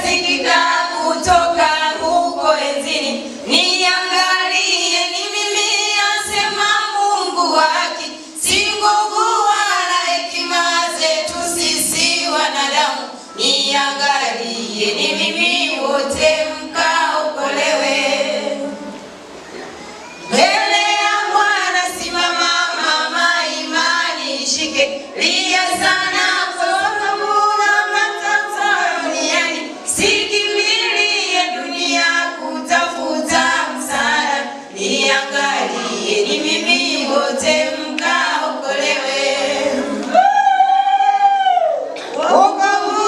Sikika kutoka huko enzini, niangalie ni mimi, asema Mungu wa haki, si nguvu wala hekima zetu sisi wanadamu. Niangalie ni mimi, wote mkaokolewe. Mbele ya Bwana simama, mama, imani ishike, lia sana kwa sababu na matatizo duniani, sikimbilie dunia kutafuta msaada. Niangalie ni mimi, wote mkaokolewe. Wokovu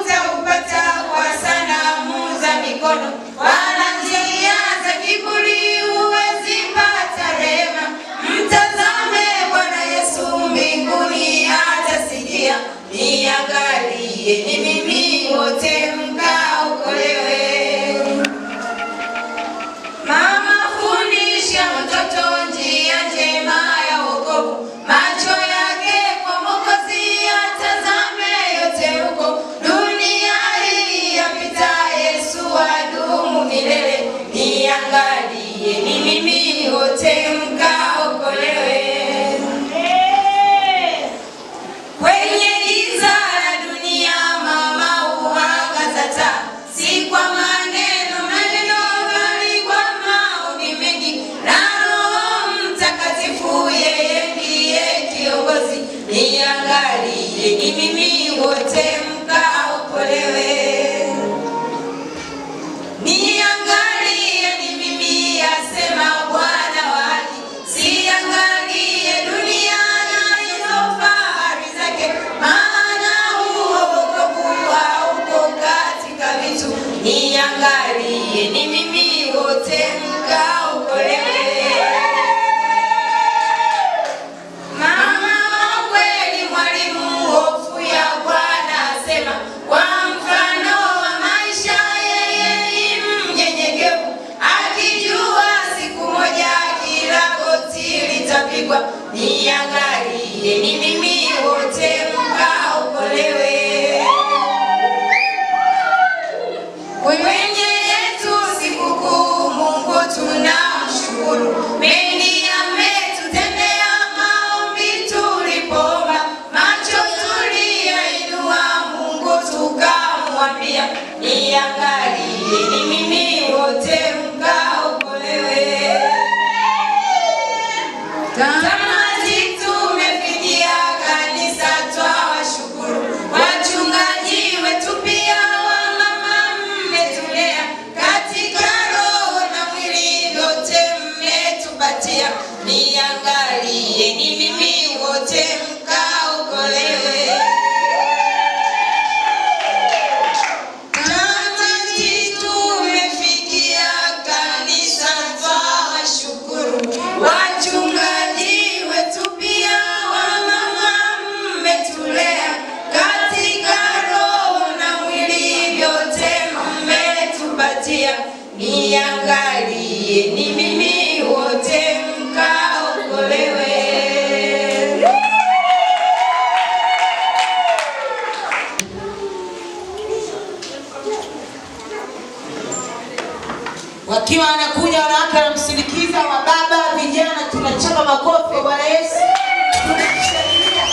utaupata kwa sanamu za mikono, wala njia za kiburi huwezi pata rehema. Mtazame Bwana Yesu mbinguni atasikia. Niangalie ni mimi, wote mkaokolewe. Mama, fundisha mtoto njia njema ya wokovu, macho yake kwa Mwokozi atazame yote huko. Dunia hii yapita, Yesu adumu milele. Niangalie ni mimi, wote mkaokolewe. Kwenye giza la dunia mama huangaza taa, si kwa maneno maneno, bali kwa maombi mengi na Roho Mtakatifu, yeye ndiye kiongozi. Niangalie ni mimi, wote mkaokolewe. Niangalie ni mimi, asema Bwana wa haki, siangalie dunia na hizo fahari zake, maana huo wokovu hauko katika vitu. Niangalie ni mimi, wote mkaokolewe. Mama wa kweli, mwalimu, hofu ya Bwana asema, kwa mfano wa maisha yeye ni mnyenyekevu, akijua siku moja kila goti litapigwa. Niangalie ni mimi, wote mkaokolewe. Kwenye yetu sikukuu, Mungu tunamshukuru, mengi ametutendea, maombi tulipoomba, macho tuliyainua, Mungu tukamwambia, niangalie ni mimi, wote mkaokolewe. Tamati tumefikia, kanisa twawashukuru, wachungaji wetu pia, wamama mmetulea, katika roho na mwili vyote mmetupatia. Niangalie ni mimi, wote mkaokolewe. Tamati tumefikia, kanisa twawashukuru, wachungaji wetu pia, wamama mmetulea, katika roho na mwili vyote mmetupatia. Niangalie ni mimi, wote mkaokolewe. Wakiwa wanakuja wanawake wanamsindikiza, wa baba, vijana, tunachapa makofi kwa Bwana Yesu. Tunashangilia.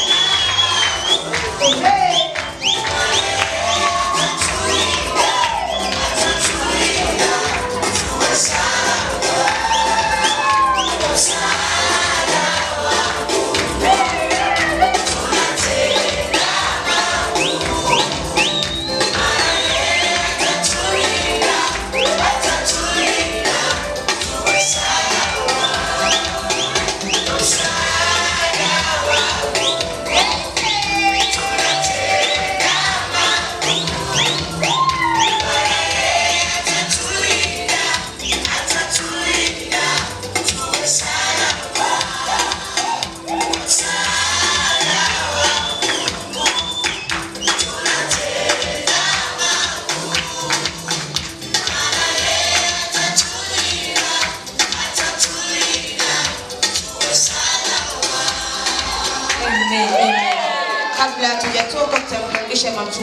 Thank you.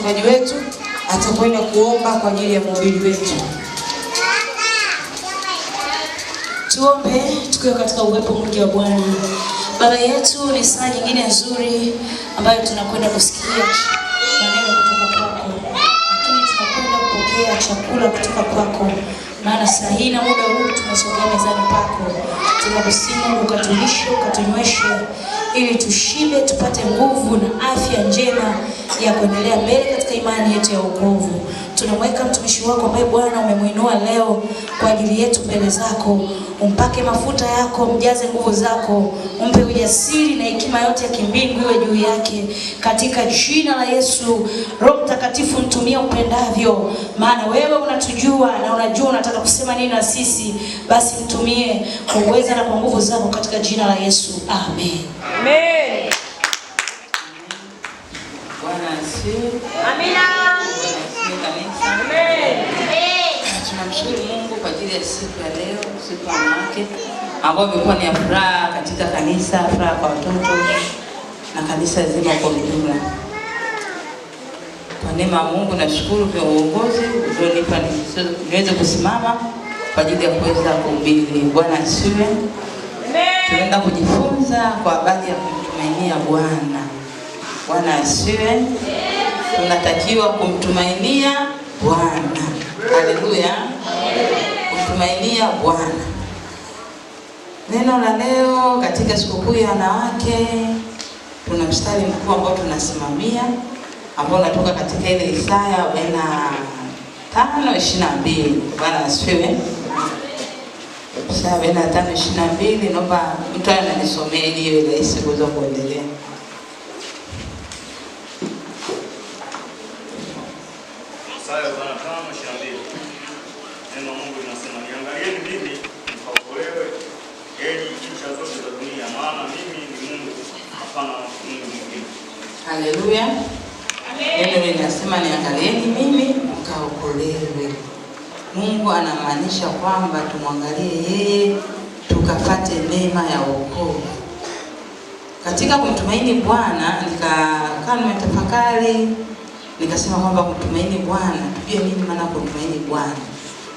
mchungaji wetu atakwenda kuomba kwa ajili ya mhubiri wetu. Tuombe tukiwa katika uwepo mwingi wa Bwana. Baba yetu, ni saa nyingine nzuri ambayo tunakwenda kusikia maneno kutoka kwako, lakini tunakwenda kupokea chakula kutoka kwako, maana saa hii na muda huu tumesogea mezani pako. Tunakusihi Mungu ukatulishe, ukatunyweshe, ili tushibe, tupate nguvu na afya njema ya kuendelea mbele katika imani yetu ya wokovu. Tunamweka mtumishi wako ambaye Bwana umemuinua leo kwa ajili yetu mbele zako, umpake mafuta yako, mjaze nguvu zako, umpe ujasiri na hekima yote ya kimbingu iwe juu yake, katika jina la Yesu. Roho Mtakatifu mtumie upendavyo, maana wewe unatujua na unajua unataka kusema nini na sisi. Basi mtumie kwa uweza na kwa nguvu zako, katika jina la Yesu, amen. Amen. Bwana asifiwe. Amina. Amen. Tunamshukuru Mungu kwa ajili ya siku ya leo, siku ya wanawake ambayo imekuwa ni ya furaha katika kanisa, furaha kwa watoto na kanisa zima kwa ujumla. Kwa neema ya Mungu nashukuru kwa uongozi ulionipa niweze kusimama kwa ajili ya kuweza kuhubiri. Bwana asifiwe. Tunaenda kujifunza kwa habari ya kumtumainia Bwana. Bwana asifiwe. Tunatakiwa kumtumainia Bwana. Haleluya. Kumtumainia Bwana. Neno la leo katika sikukuu ya wanawake, tuna mstari mkuu ambao tunasimamia ambao unatoka katika ile Isaya 45:22. Bwana asifiwe. Isaya 45:22, naomba mtu ananisomea ili iwe rahisi kuweza kuendelea. Isaya 45:22. Neno la Mungu linasema, niangalieni mimi mkaokolewe, enyi ncha zote za dunia, maana mimi ni Mungu, hapana Mungu mwingine. Haleluya. Neno linasema niangalieni mimi mkaokolewe. Mungu anamaanisha kwamba tumwangalie yeye tukapate neema ya wokovu. Katika kumtumaini Bwana nikakaa nimetafakari, nikasema kwamba kumtumaini Bwana, tujue nini maana kumtumaini Bwana.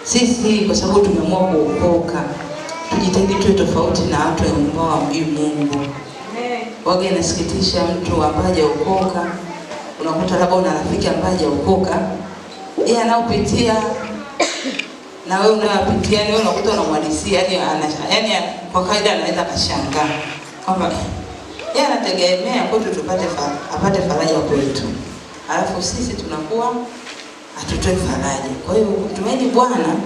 Sisi kwa sababu tumeamua kuokoka, tujitahidi tuwe tofauti na watu ambao hawamjui Mungu. Waga inasikitisha, mtu ambaye hajaokoka, unakuta labda una rafiki ambaye hajaokoka, yeye anaopitia na wewe unayopitia, yani wewe unakuta unamhadisia, yani kwa kawaida anaweza kashangaa kwamba yeye anategemea kwetu tupate apate faraja kwetu, alafu sisi tunakuwa hatutoi faraja. Kwa hiyo kumtumaini Bwana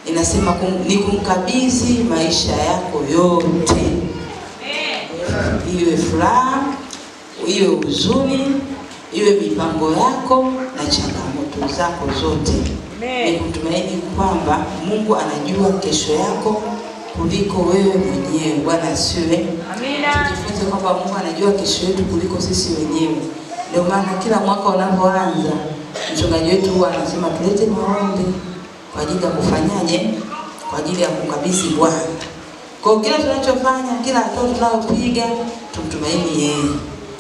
inasema ni kumkabidhi maisha yako yote, iwe furaha, iwe huzuni, iwe mipango yako na changamoto zako zote. Ni kumtumaini kwamba Mungu anajua kesho yako kuliko wewe mwenyewe. Bwana asifiwe. Tujifunze kwamba Mungu anajua kesho yetu kuliko sisi wenyewe. Ndio maana kila mwaka unapoanza, mchungaji wetu huwa anasema tulete maombi kwa ajili ya kufanyaje? Kwa ajili ya kumkabidhi Bwana. Kwa kila tunachofanya, kila hatua tunayopiga, tumtumaini yeye.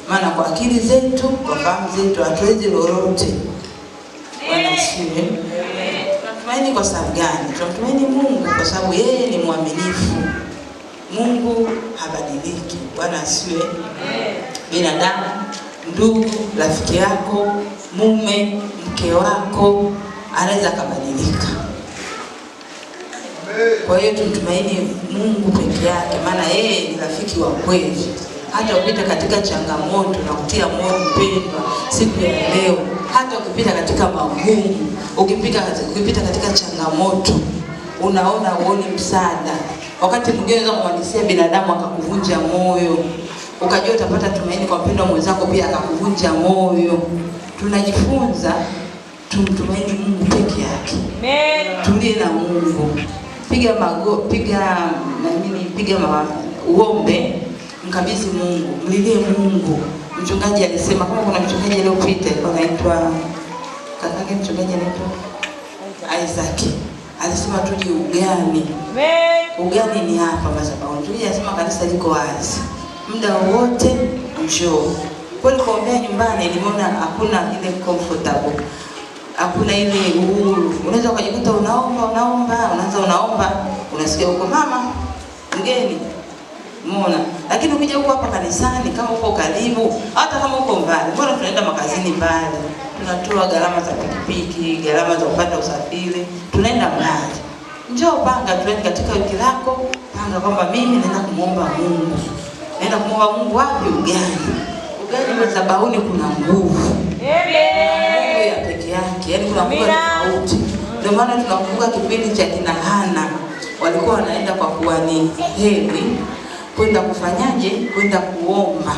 Maana kwa akili zetu, kwa fahamu zetu hatuwezi lolote. Bwana asifiwe. Tunamtumaini kwa sababu gani? Tunamtumaini Mungu kwa sababu yeye ni mwaminifu. Mungu habadiliki. Bwana asifiwe. Binadamu, ndugu, rafiki yako, mume, mke wako anaweza kubadilika. Kwa hiyo tumtumaini Mungu peke yake, maana yeye ni rafiki wa kweli. Hata ukipita katika changamoto na kutia moyo mpendwa siku ya leo, hata ukipita katika magumu, ukipita katika changamoto, unaona uone msaada. Wakati mwingine unaweza kumhadisia binadamu akakuvunja moyo, ukajua utapata tumaini kwa mpendwa mwenzako pia akakuvunja moyo. Tunajifunza tumtumaini Mungu peke yake. Amen. Tulie na Mungu. Piga uombe, mkabidhi Mungu, mlilie Mungu. Mchungaji alisema kama kuna mchungaji aliyopita alikuwa anaitwa kakake, mchungaji anaitwa Isaac. Alisema tuje ugani. Amen. Ugani ni hapa madhabahu. Mchungaji alisema kanisa liko wazi, muda wote njoo. Kweli kuombea nyumbani nimeona hakuna ile comfortable, hakuna ile uhuru. Unaweza ukajikuta unaomba, unaanza unaomba, unasikia huko mama mgeni. Umeona? Lakini ukija huko hapa kanisani kama uko karibu, hata kama uko mbali, mbona tunaenda makazini mbali? Tunatoa gharama za pikipiki, gharama za kupata usafiri, tunaenda mbali. Njoo panga tuende katika wiki lako, panga kwamba mimi naenda kumuomba Mungu. Naenda kumuomba Mungu wapi? Ugani. Ugani madhabahuni kuna nguvu. Amen. Ya peke yake, yaani kuna nguvu tofauti. Ndio maana tunakumbuka kipindi cha kina Hana, walikuwa wanaenda kwa kuhani Heli kwenda kufanyaje? Kwenda kuomba.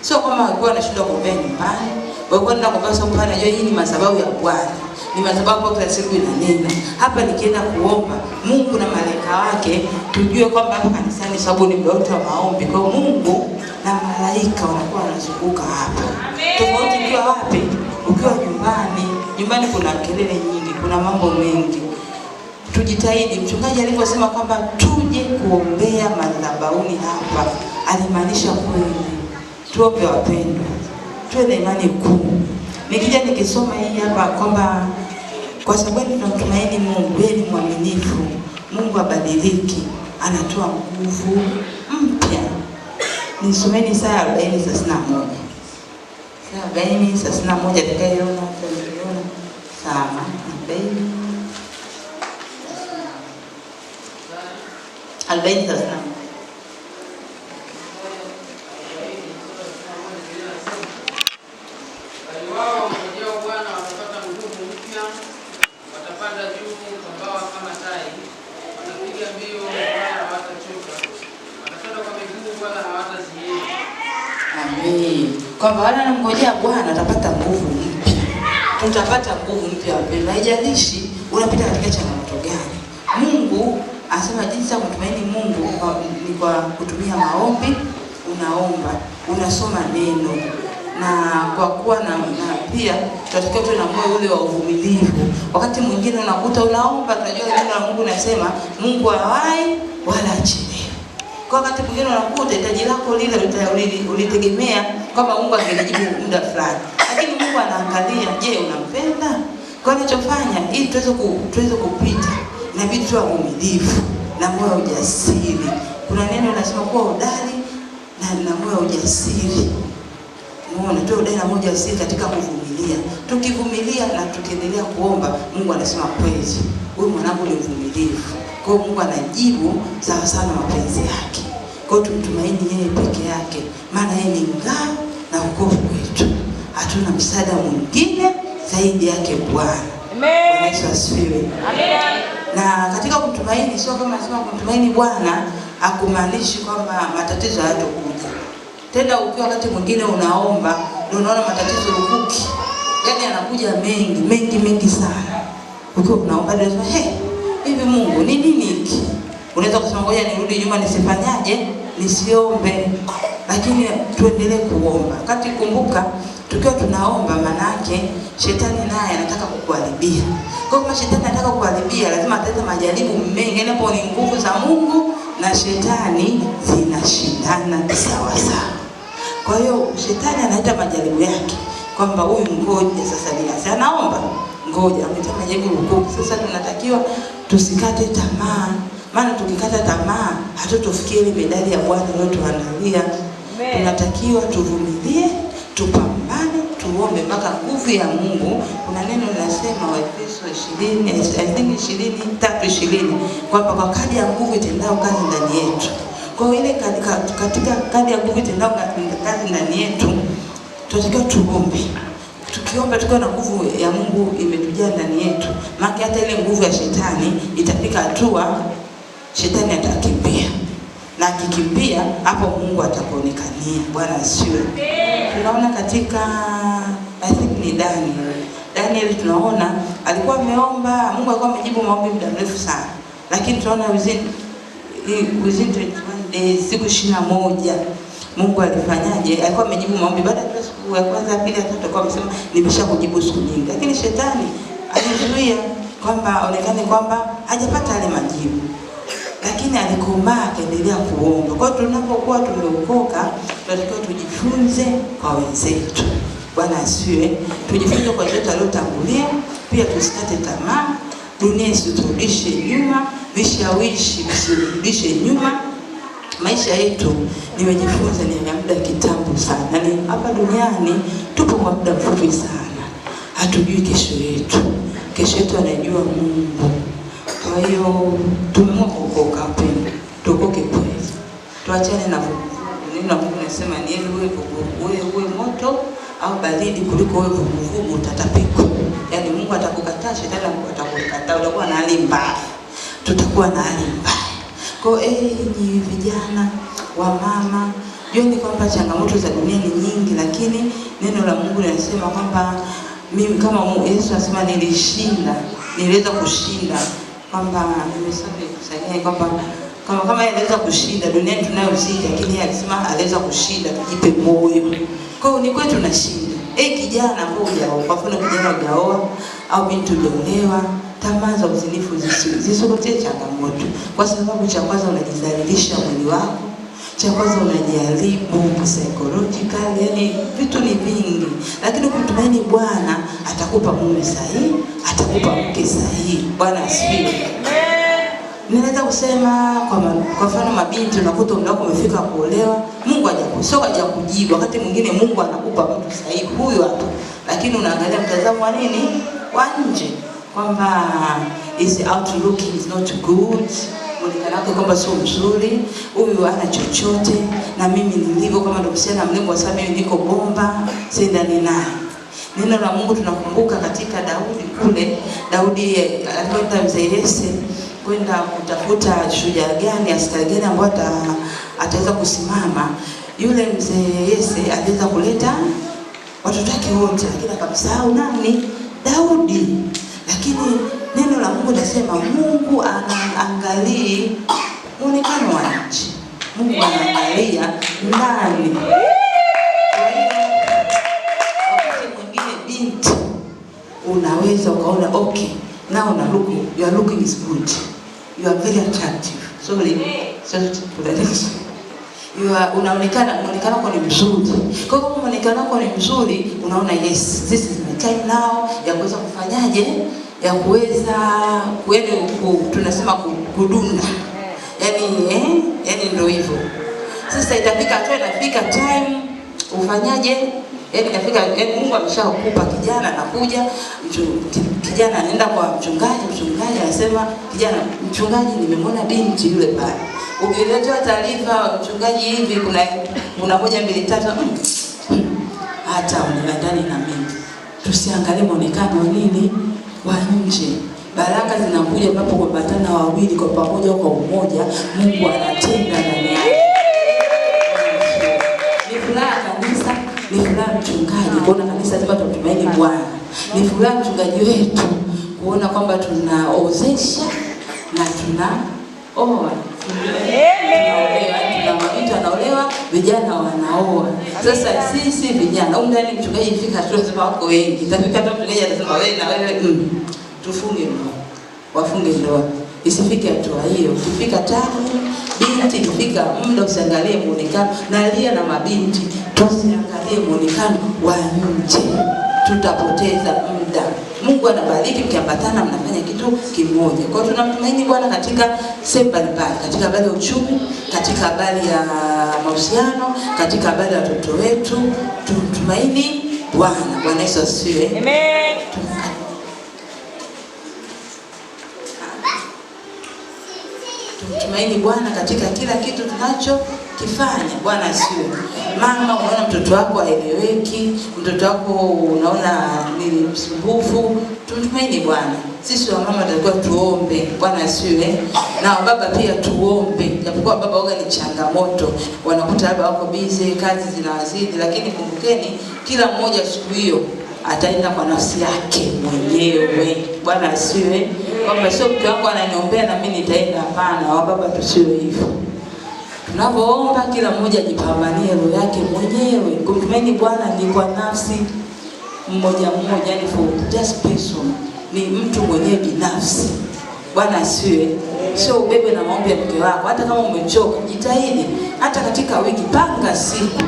Sio kama walikuwa wanashindwa kuombea nyumbani, walikuwa wanaenda kuomba sababu wanajua hii ni madhabahu ya Bwana. Ni madhabahu kila siku inanena. Hapa nikienda kuomba Mungu na malaika wake, tujue kwamba hapa kanisani sababu ni muda wa maombi. Kwa Mungu na malaika wanakuwa wanazunguka hapa. Tofauti ukiwa wapi? Ukiwa nyumbani. Nyumbani kuna kelele nyingi, kuna mambo mengi. Tujitahidi. Mchungaji aliposema kwamba tuje kuombea madhabahuni hapa, alimaanisha kweli. Tuombe wapendwa, tuwe na imani kuu. Nikija nikisoma hii hapa kwamba kwa sababu tunamtumaini Mungu, yeye ni mwaminifu, Mungu abadiliki, anatoa nguvu mpya. Nisomeni Isaya 40:31. Isaya 40:31 atakayeona ataiona. Sawa, 40:31. Wao wangojao Bwana watapata nguvu mpya, watapanda juu kwa mbawa kama tai, watapiga mbio wala hawatachoka, watakwenda kwa miguu wala hawatazieni. Amen. Kwamba wale wanamngojea Bwana atapata nguvu mpya. Tutapata nguvu mpya wapendwa. Haijalishi unapita katika changamoto gani. Mungu anasema jinsi ya kumtumaini Mungu ni kwa kutumia maombi. Unaomba, unasoma neno, na kwa kuwa na pia tunatakiwa tuwe na moyo ule wa uvumilivu. Wakati mwingine unakuta unaomba, tunajua neno la Mungu linasema Mungu hawai wala achelewi. Kwa wakati mwingine unakuta hitaji lako lile ulitegemea kwamba Mungu angelijibu muda fulani, lakini Mungu anaangalia, je, unampenda? Kwa anachofanya ili tuweze kupita, inabidi tuwe wavumilivu na moyo wa ujasiri. Kuna neno linasema kuwa hodari na moyo wa ujasiri. Muone tu hodari na moyo ujasiri katika kuvumilia. Tukivumilia na tukiendelea kuomba, Mungu anasema kweli, huyu mwanangu ni mvumilivu. Kwa hiyo Mungu anajibu sawa sana mapenzi yake. Kwa hiyo tumtumaini yeye peke yake, maana yeye ni ngao na wokovu wetu. Hatuna msaada mwingine zaidi yake Bwana. Amen. Bwana Yesu asifiwe. Amen. Na katika kumtumaini, sio kama nasema kumtumaini Bwana hakumaanishi kwamba matatizo hayatakuja. Tena ukiwa wakati mwingine unaomba, ndio unaona matatizo lukuki. Yaani yanakuja mengi, mengi mengi sana. Ukiwa unaomba ndio unasema, "Hey, hivi Mungu ni nini hiki?" Unaweza kusema ngoja nirudi nyuma nisifanyaje? Nisiombe. Lakini tuendelee kuomba. Wakati kumbuka tukiwa tunaomba, manake shetani naye anataka kukuharibia. Kwa kama shetani anataka kukuharibia, lazima ataleta majaribu mengi. Yaani hapo ni nguvu za Mungu na shetani zinashindana sawa sawa. Kwa hiyo shetani analeta majaribu yake kwamba huyu ngoja sasa ni anaomba, ngoja ameleta majaribu huko. Sasa tunatakiwa tusikate tamaa, maana tukikata tamaa hatutofikia ile medali ya Bwana aliyotuandalia. Tunatakiwa tuvumilie, tupambane, tuombe mpaka nguvu ya Mungu. Kuna neno linasema Waefeso 23:20 kwamba kwa kadri ya nguvu itendao kazi ndani yetu. Kwa hiyo ile katika kadri ya nguvu itendao kazi ndani yetu, tunatakiwa tuombe. Tukiomba tukiwa na nguvu ya Mungu imetujaa ndani yetu, maana hata ile nguvu ya shetani itafika hatua shetani atakimbia. Na akikimbia hapo Mungu atakuonekania. Bwana asifiwe. Tunaona katika I think ni Daniel. Daniel tunaona alikuwa ameomba, Mungu alikuwa amejibu maombi muda mrefu sana. Lakini tunaona within 21 days, siku 21 Mungu alifanyaje? Alikuwa amejibu maombi baada ya siku ya kwanza, pili, ya tatu alikuwa amesema nimeshakujibu siku nyingi. Lakini shetani alizuia kwamba aonekane kwamba hajapata yale majibu. Lakini alikomaa akaendelea kuomba. Kwa hiyo tunapokuwa tumeokoka, tunatakiwa tujifunze kwa wenzetu. Bwana asifiwe. Tujifunze kwa wenzetu waliotangulia, pia tusikate tamaa, dunia isiturudishe nyuma, vishawishi visiturudishe nyuma. Maisha yetu nimejifunza ni ya muda kitambo sana. Yaani hapa duniani tupo kwa muda mfupi sana. Hatujui kesho yetu. Kesho yetu anajua Mungu. Kwa hiyo tumeamua kuokoka kweli. Tuokoke kweli. Tuachane na vuguvugu. Neno la Mungu linasema ni heri uwe moto au baridi kuliko uwe vuguvugu utatapikwa. Yaani Mungu atakukataa, shetani atakukataa, utakuwa na hali mbaya. Tutakuwa na hali mbaya. Kwa hiyo enyi vijana wa mama, jueni kwamba changamoto za dunia ni nyingi, lakini neno la Mungu linasema kwamba mimi kama Yesu anasema nilishinda, niliweza kushinda, kwamba nimesema kusaidia kwamba kama aliweza kushinda duniani tunayozidi, lakini yeye alisema aliweza kushinda, tujipe moyo. Kwa hiyo ni kwetu tunashinda. Kijana ambao hujaoa, kwa mfano kijana hujaoa au binti hujaolewa, tamaa za uzinifu zisikutie changamoto, kwa sababu cha kwanza unajidhalilisha mwili wako, cha kwanza unajaribu psychological, yani vitu ni vingi. Lakini ukimtumaini Bwana atakupa mume sahihi, atakupa mke sahihi. Bwana asifiwe. Ninaweza kusema kwa mfano mabinti, unakuta umri wako umefika kuolewa, Mungu hajakujibu. Wakati mwingine Mungu anakupa mtu sahihi huyu hapa, lakini unaangalia mtazamo wa nini wa nje, kwamba is outlook is not good, muonekano wake kwamba sio mzuri, huyu hana chochote, na mimi nilivyo kama ndio msichana mrembo, sasa mimi niko bomba, sendani naye. Neno la Mungu tunakumbuka katika Daudi kule, Daudi alikwenda mzee Yese kwenda kutafuta shujaa gani, askari gani ambaye ataweza kusimama. Yule mzee Yese aliweza kuleta watoto wake wote, lakini akamsahau nani? Daudi. Lakini neno la Mungu linasema Mungu anaangalia muonekano wa nje, Mungu anaangalia ndani. Kwa hiyo wakati mwingine binti unaweza ukaona okay, now una look, your looking is good, you are very attractive. Sorry, you are, unaonekana muonekano wako ni mzuri. Kwa hiyo kama muonekano wako ni mzuri, unaona yes, this is my time now ya kuweza kufanyaje, ya kuweza tunasema kudunda. Yaani yaani ndio hivyo. Sasa itafika hatua, inafika time ufanyaje? Yaani inafika, yaani Mungu ameshakupa kijana, anakuja kijana anaenda kwa mchungaji, mchungaji anasema kijana, mchungaji nimemwona binti yule pale. Ukiletewa taarifa mchungaji hivi kuna 1 2 3, hata ndani na mimi. Tusiangalie muonekano wa nini wa nje. Baraka zinakuja ambapo kuambatana wawili kwa pamoja kwa umoja, Mungu anatenda ndani yao. Ni furaha kanisa, ni furaha mchungaji kuona kanisa zima tunatumaini Bwana. Ni furaha mchungaji wetu kuona kwamba tunaozesha na tunaoa. Tuna mabinti wanaolewa, vijana wanaoa. Sasa sisi vijana, huko ndani mchungaji ifika tunasema wako wengi. Itafika hata mchungaji atasema wewe na wewe tufunge ndoa. Wafunge ndoa. Isifike hatua hiyo. Ukifika tano, binti ikifika muda usiangalie muonekano, nalia na mabinti, tusiangalie muonekano wa nje. Tutapoteza muda. Mungu anabariki mkiambatana mnafanya kitu kimoja. Kwa hiyo tunamtumaini Bwana katika sehemu mbalimbali, katika habari ya uchumi, katika habari ya mahusiano, katika habari ya watoto wetu, tumtumaini Bwana. Bwana Yesu asifiwe. Amen. Tumtumaini Bwana katika kila kitu tunachokifanya. Bwana asifiwe. Mama, unaona mtoto wako haeleweki, mtoto wako unaona ni msumbufu, tumtumaini Bwana. Sisi wamama tunatakiwa tuombe. Bwana asifiwe. Na baba pia tuombe. Japokuwa baba waga ni changamoto, wanakuta baba wako busy, kazi zinawazidi, lakini kumbukeni kila mmoja siku hiyo ataenda kwa nafsi yake mwenyewe. Bwana asifiwe. Kwamba sio mke wangu ananiombea na mimi nitaenda, hapana. Wababa tusiwe hivyo. Tunapoomba kila mmoja ajipambanie roho yake mwenyewe. Kumtumaini Bwana ni kwa nafsi mmoja mmoja, yani for just person, ni mtu mwenyewe binafsi. Bwana asiwe. Sio ubebe na maombi ya mke wako. Hata kama umechoka, jitahidi. Hata katika wiki panga siku.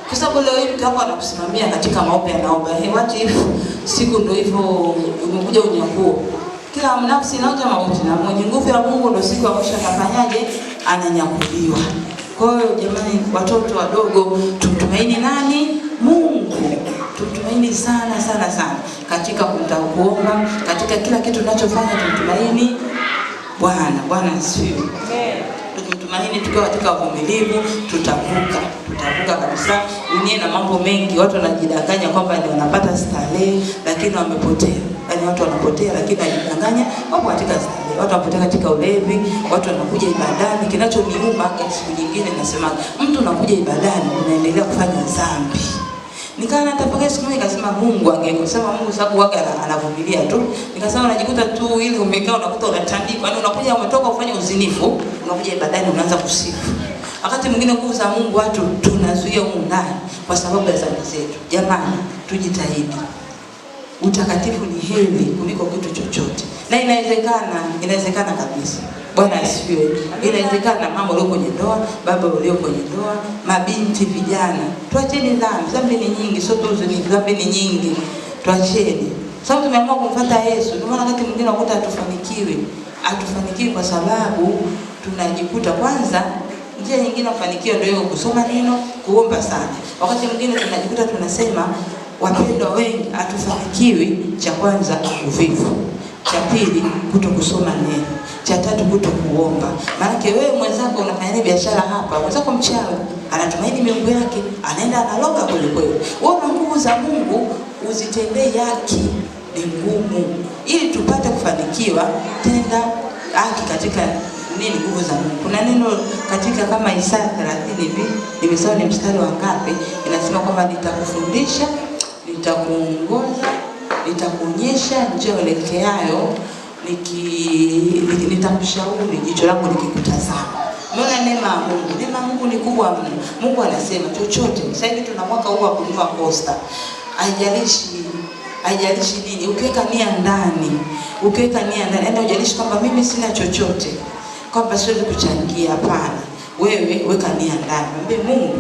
Kwa sababu leo hii mke wako anakusimamia katika maombi, anaomba. Hey, what if siku ndio hivyo umekuja unyakuo. Kila nafsi inaonja mauti, na mwenye nguvu ya Mungu ndio siku ya mwisho atafanyaje? Ananyakuliwa. Kwa hiyo jamani, watoto wadogo, tumtumaini nani? Mungu. Tumtumaini sana sana sana katika kuomba, katika kila kitu tunachofanya tumtumaini Bwana. Bwana asifiwe. Tukimtumaini tukiwa katika uvumilivu, tutavuka. Tutavuka kabisa. Dunia na mambo mengi, watu wanajidanganya kwamba ni wanapata starehe lakini wamepotea. Yaani watu wanapotea lakini wanajidanganya wapo katika starehe. Watu wanapotea katika ulevi, watu wanakuja ibadani. Kinachoniuma siku nyingine nasema, mtu unakuja ibadani unaendelea kufanya dhambi. Nikawa natafakari siku moja, nikasema Mungu angekusema Mungu sababu wake anavumilia tu. Nikasema unajikuta tu ili umekaa unakuta unatandikwa, yaani unakuja umetoka kufanya uzinifu, unakuja ibadani unaanza kusifu. Wakati mwingine nguvu za Mungu watu tunazuia humu ndani kwa sababu ya dhambi zetu. Jamani, tujitahidi. Utakatifu ni heri kuliko kitu chochote. Na inawezekana, inawezekana kabisa. Bwana asifiwe. Inawezekana mama ulio kwenye ndoa, baba ulio kwenye ndoa, mabinti, vijana. Tuacheni dhambi. Dhambi ni nyingi, sio tu uzinifu, dhambi ni nyingi. Tuacheni. Sababu tumeamua kumfuata Yesu. Ndio maana wakati mwingine unakuta hatufanikiwi. Hatufanikiwi kwa sababu tunajikuta kwanza njia nyingine kufanikiwa ndio hiyo kusoma neno, kuomba sana. Wakati mwingine tunajikuta tunasema wapendwa wengi hatufanikiwi, cha kwanza uvivu, cha pili kutokusoma neno, cha tatu kutokuomba. Maana wewe mwenzako unafanya biashara hapa, mwenzako mchawi anatumaini miungu yake, anaenda analoga kweli kweli. Wewe una nguvu za Mungu uzitendee haki ni ngumu. Ili tupate kufanikiwa, tenda haki katika nini? Nguvu za Mungu. Kuna neno katika kama Isaya 30 hivi, nimesahau ni mstari wa ngapi, inasema kwamba nitakufundisha, nitakuongoza, nitakuonyesha njia uelekeayo, nitakushauri jicho langu likikutazama. Umeona neema ya Mungu. Neema ya Mungu ni kubwa mno. Mungu anasema chochote. Sasa hivi tuna mwaka huu wa kununua Costa. Haijalishi nini, ukiweka nia ndani, ukiweka nia ndani, yaani haijalishi kwamba mimi sina chochote, kwamba siwezi kuchangia, hapana. Wewe weka nia ndani. Mwambie Mungu,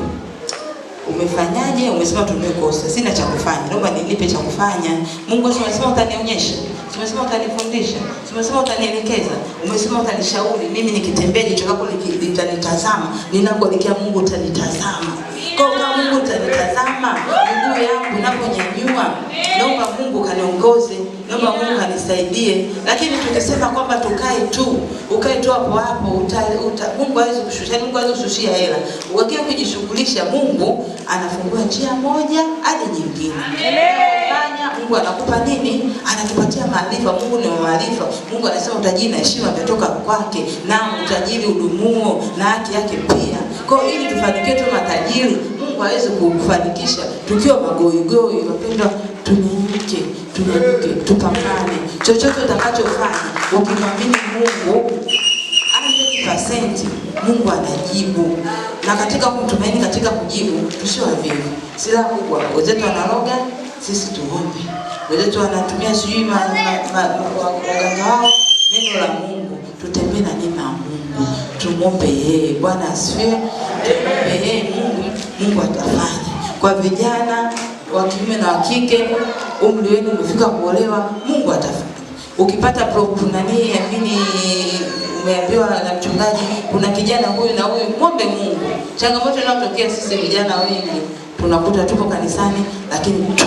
umefanyaje? Umesema tununue Costa, sina cha kufanya, naomba nilipe cha kufanya. Mungu umesema utanionyesha, umesema utanifundisha, umesema utanielekeza, umesema utanishauri. Mimi nikitembea jicho lako litanitazama, ninakoelekea Mungu utanitazama. Kwa kama Mungu utanitazama, miguu yangu ninaponyanyua, naomba Mungu kaniongoze, naomba Mungu kanisaidie. Lakini tukisema kwamba tukae tu, ukae tu hapo hapo, Mungu hawezi kushusha, Mungu hawezi kushushia hela. Ukiwa kujishughulisha, Mungu anafungua njia moja hadi nyingine. Fanya, Mungu anakupa nini? Anatupatia maarifa. Mungu ni maarifa. Mungu anasema utajiri na heshima vimetoka kwake, na utajiri udumuo na haki yake pia. Kwa hiyo ili tufanikiwe tu matajiri, Mungu hawezi kufanikisha tukiwa magoigoi. Wapendwa, tunyanyuke, tunyanyuke, tupambane. Chochote utakachofanya ukimwamini Mungu 100%, Mungu anajibu. Na katika kumtumaini, katika kujibu, tusiwe wavivu. Silaha kubwa, wenzetu wanaloga, sisi tuombe. Wenzetu wanatumia sijui waganga wao, neno la Mungu, tutembee na neema ya Mungu. Tumuombe yeye. Bwana asifiwe. Tumuombe yeye Mungu, Mungu atafanya. Kwa vijana wa kiume na wa kike, umri wenu umefika kuolewa, Mungu atafanya. Ukipata nani amini umeambiwa na mchungaji kuna kijana huyu na huyu, muombe Mungu. Changamoto inayotokea sisi vijana wengi tunakuta tupo kanisani lakini tu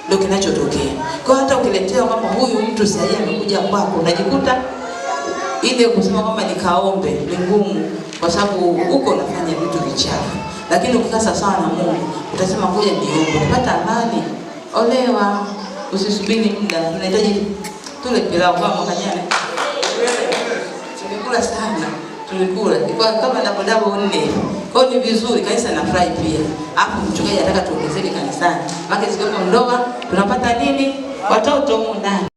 ndio kinachotokea. Kwa hata ukiletewa kwamba huyu mtu sahihi amekuja kwako, unajikuta ile kusema kwamba nikaombe ni ngumu, kwa sababu huko unafanya vitu vichafu. Lakini ukikaa sawa na Mungu, utasema ngoja niombe. Ukipata amani, olewa, usisubiri muda. Tunahitaji tule pilau kama mwaka jana. Tulikula sana, tulikula. Ilikuwa kama dabo 4. Kwa hiyo ni vizuri kanisa na fry pia. Hapo mchungaji anataka tuongezeke kanisani. Maana zikiwepo ndoa tunapata nini? Watoto humu ndani.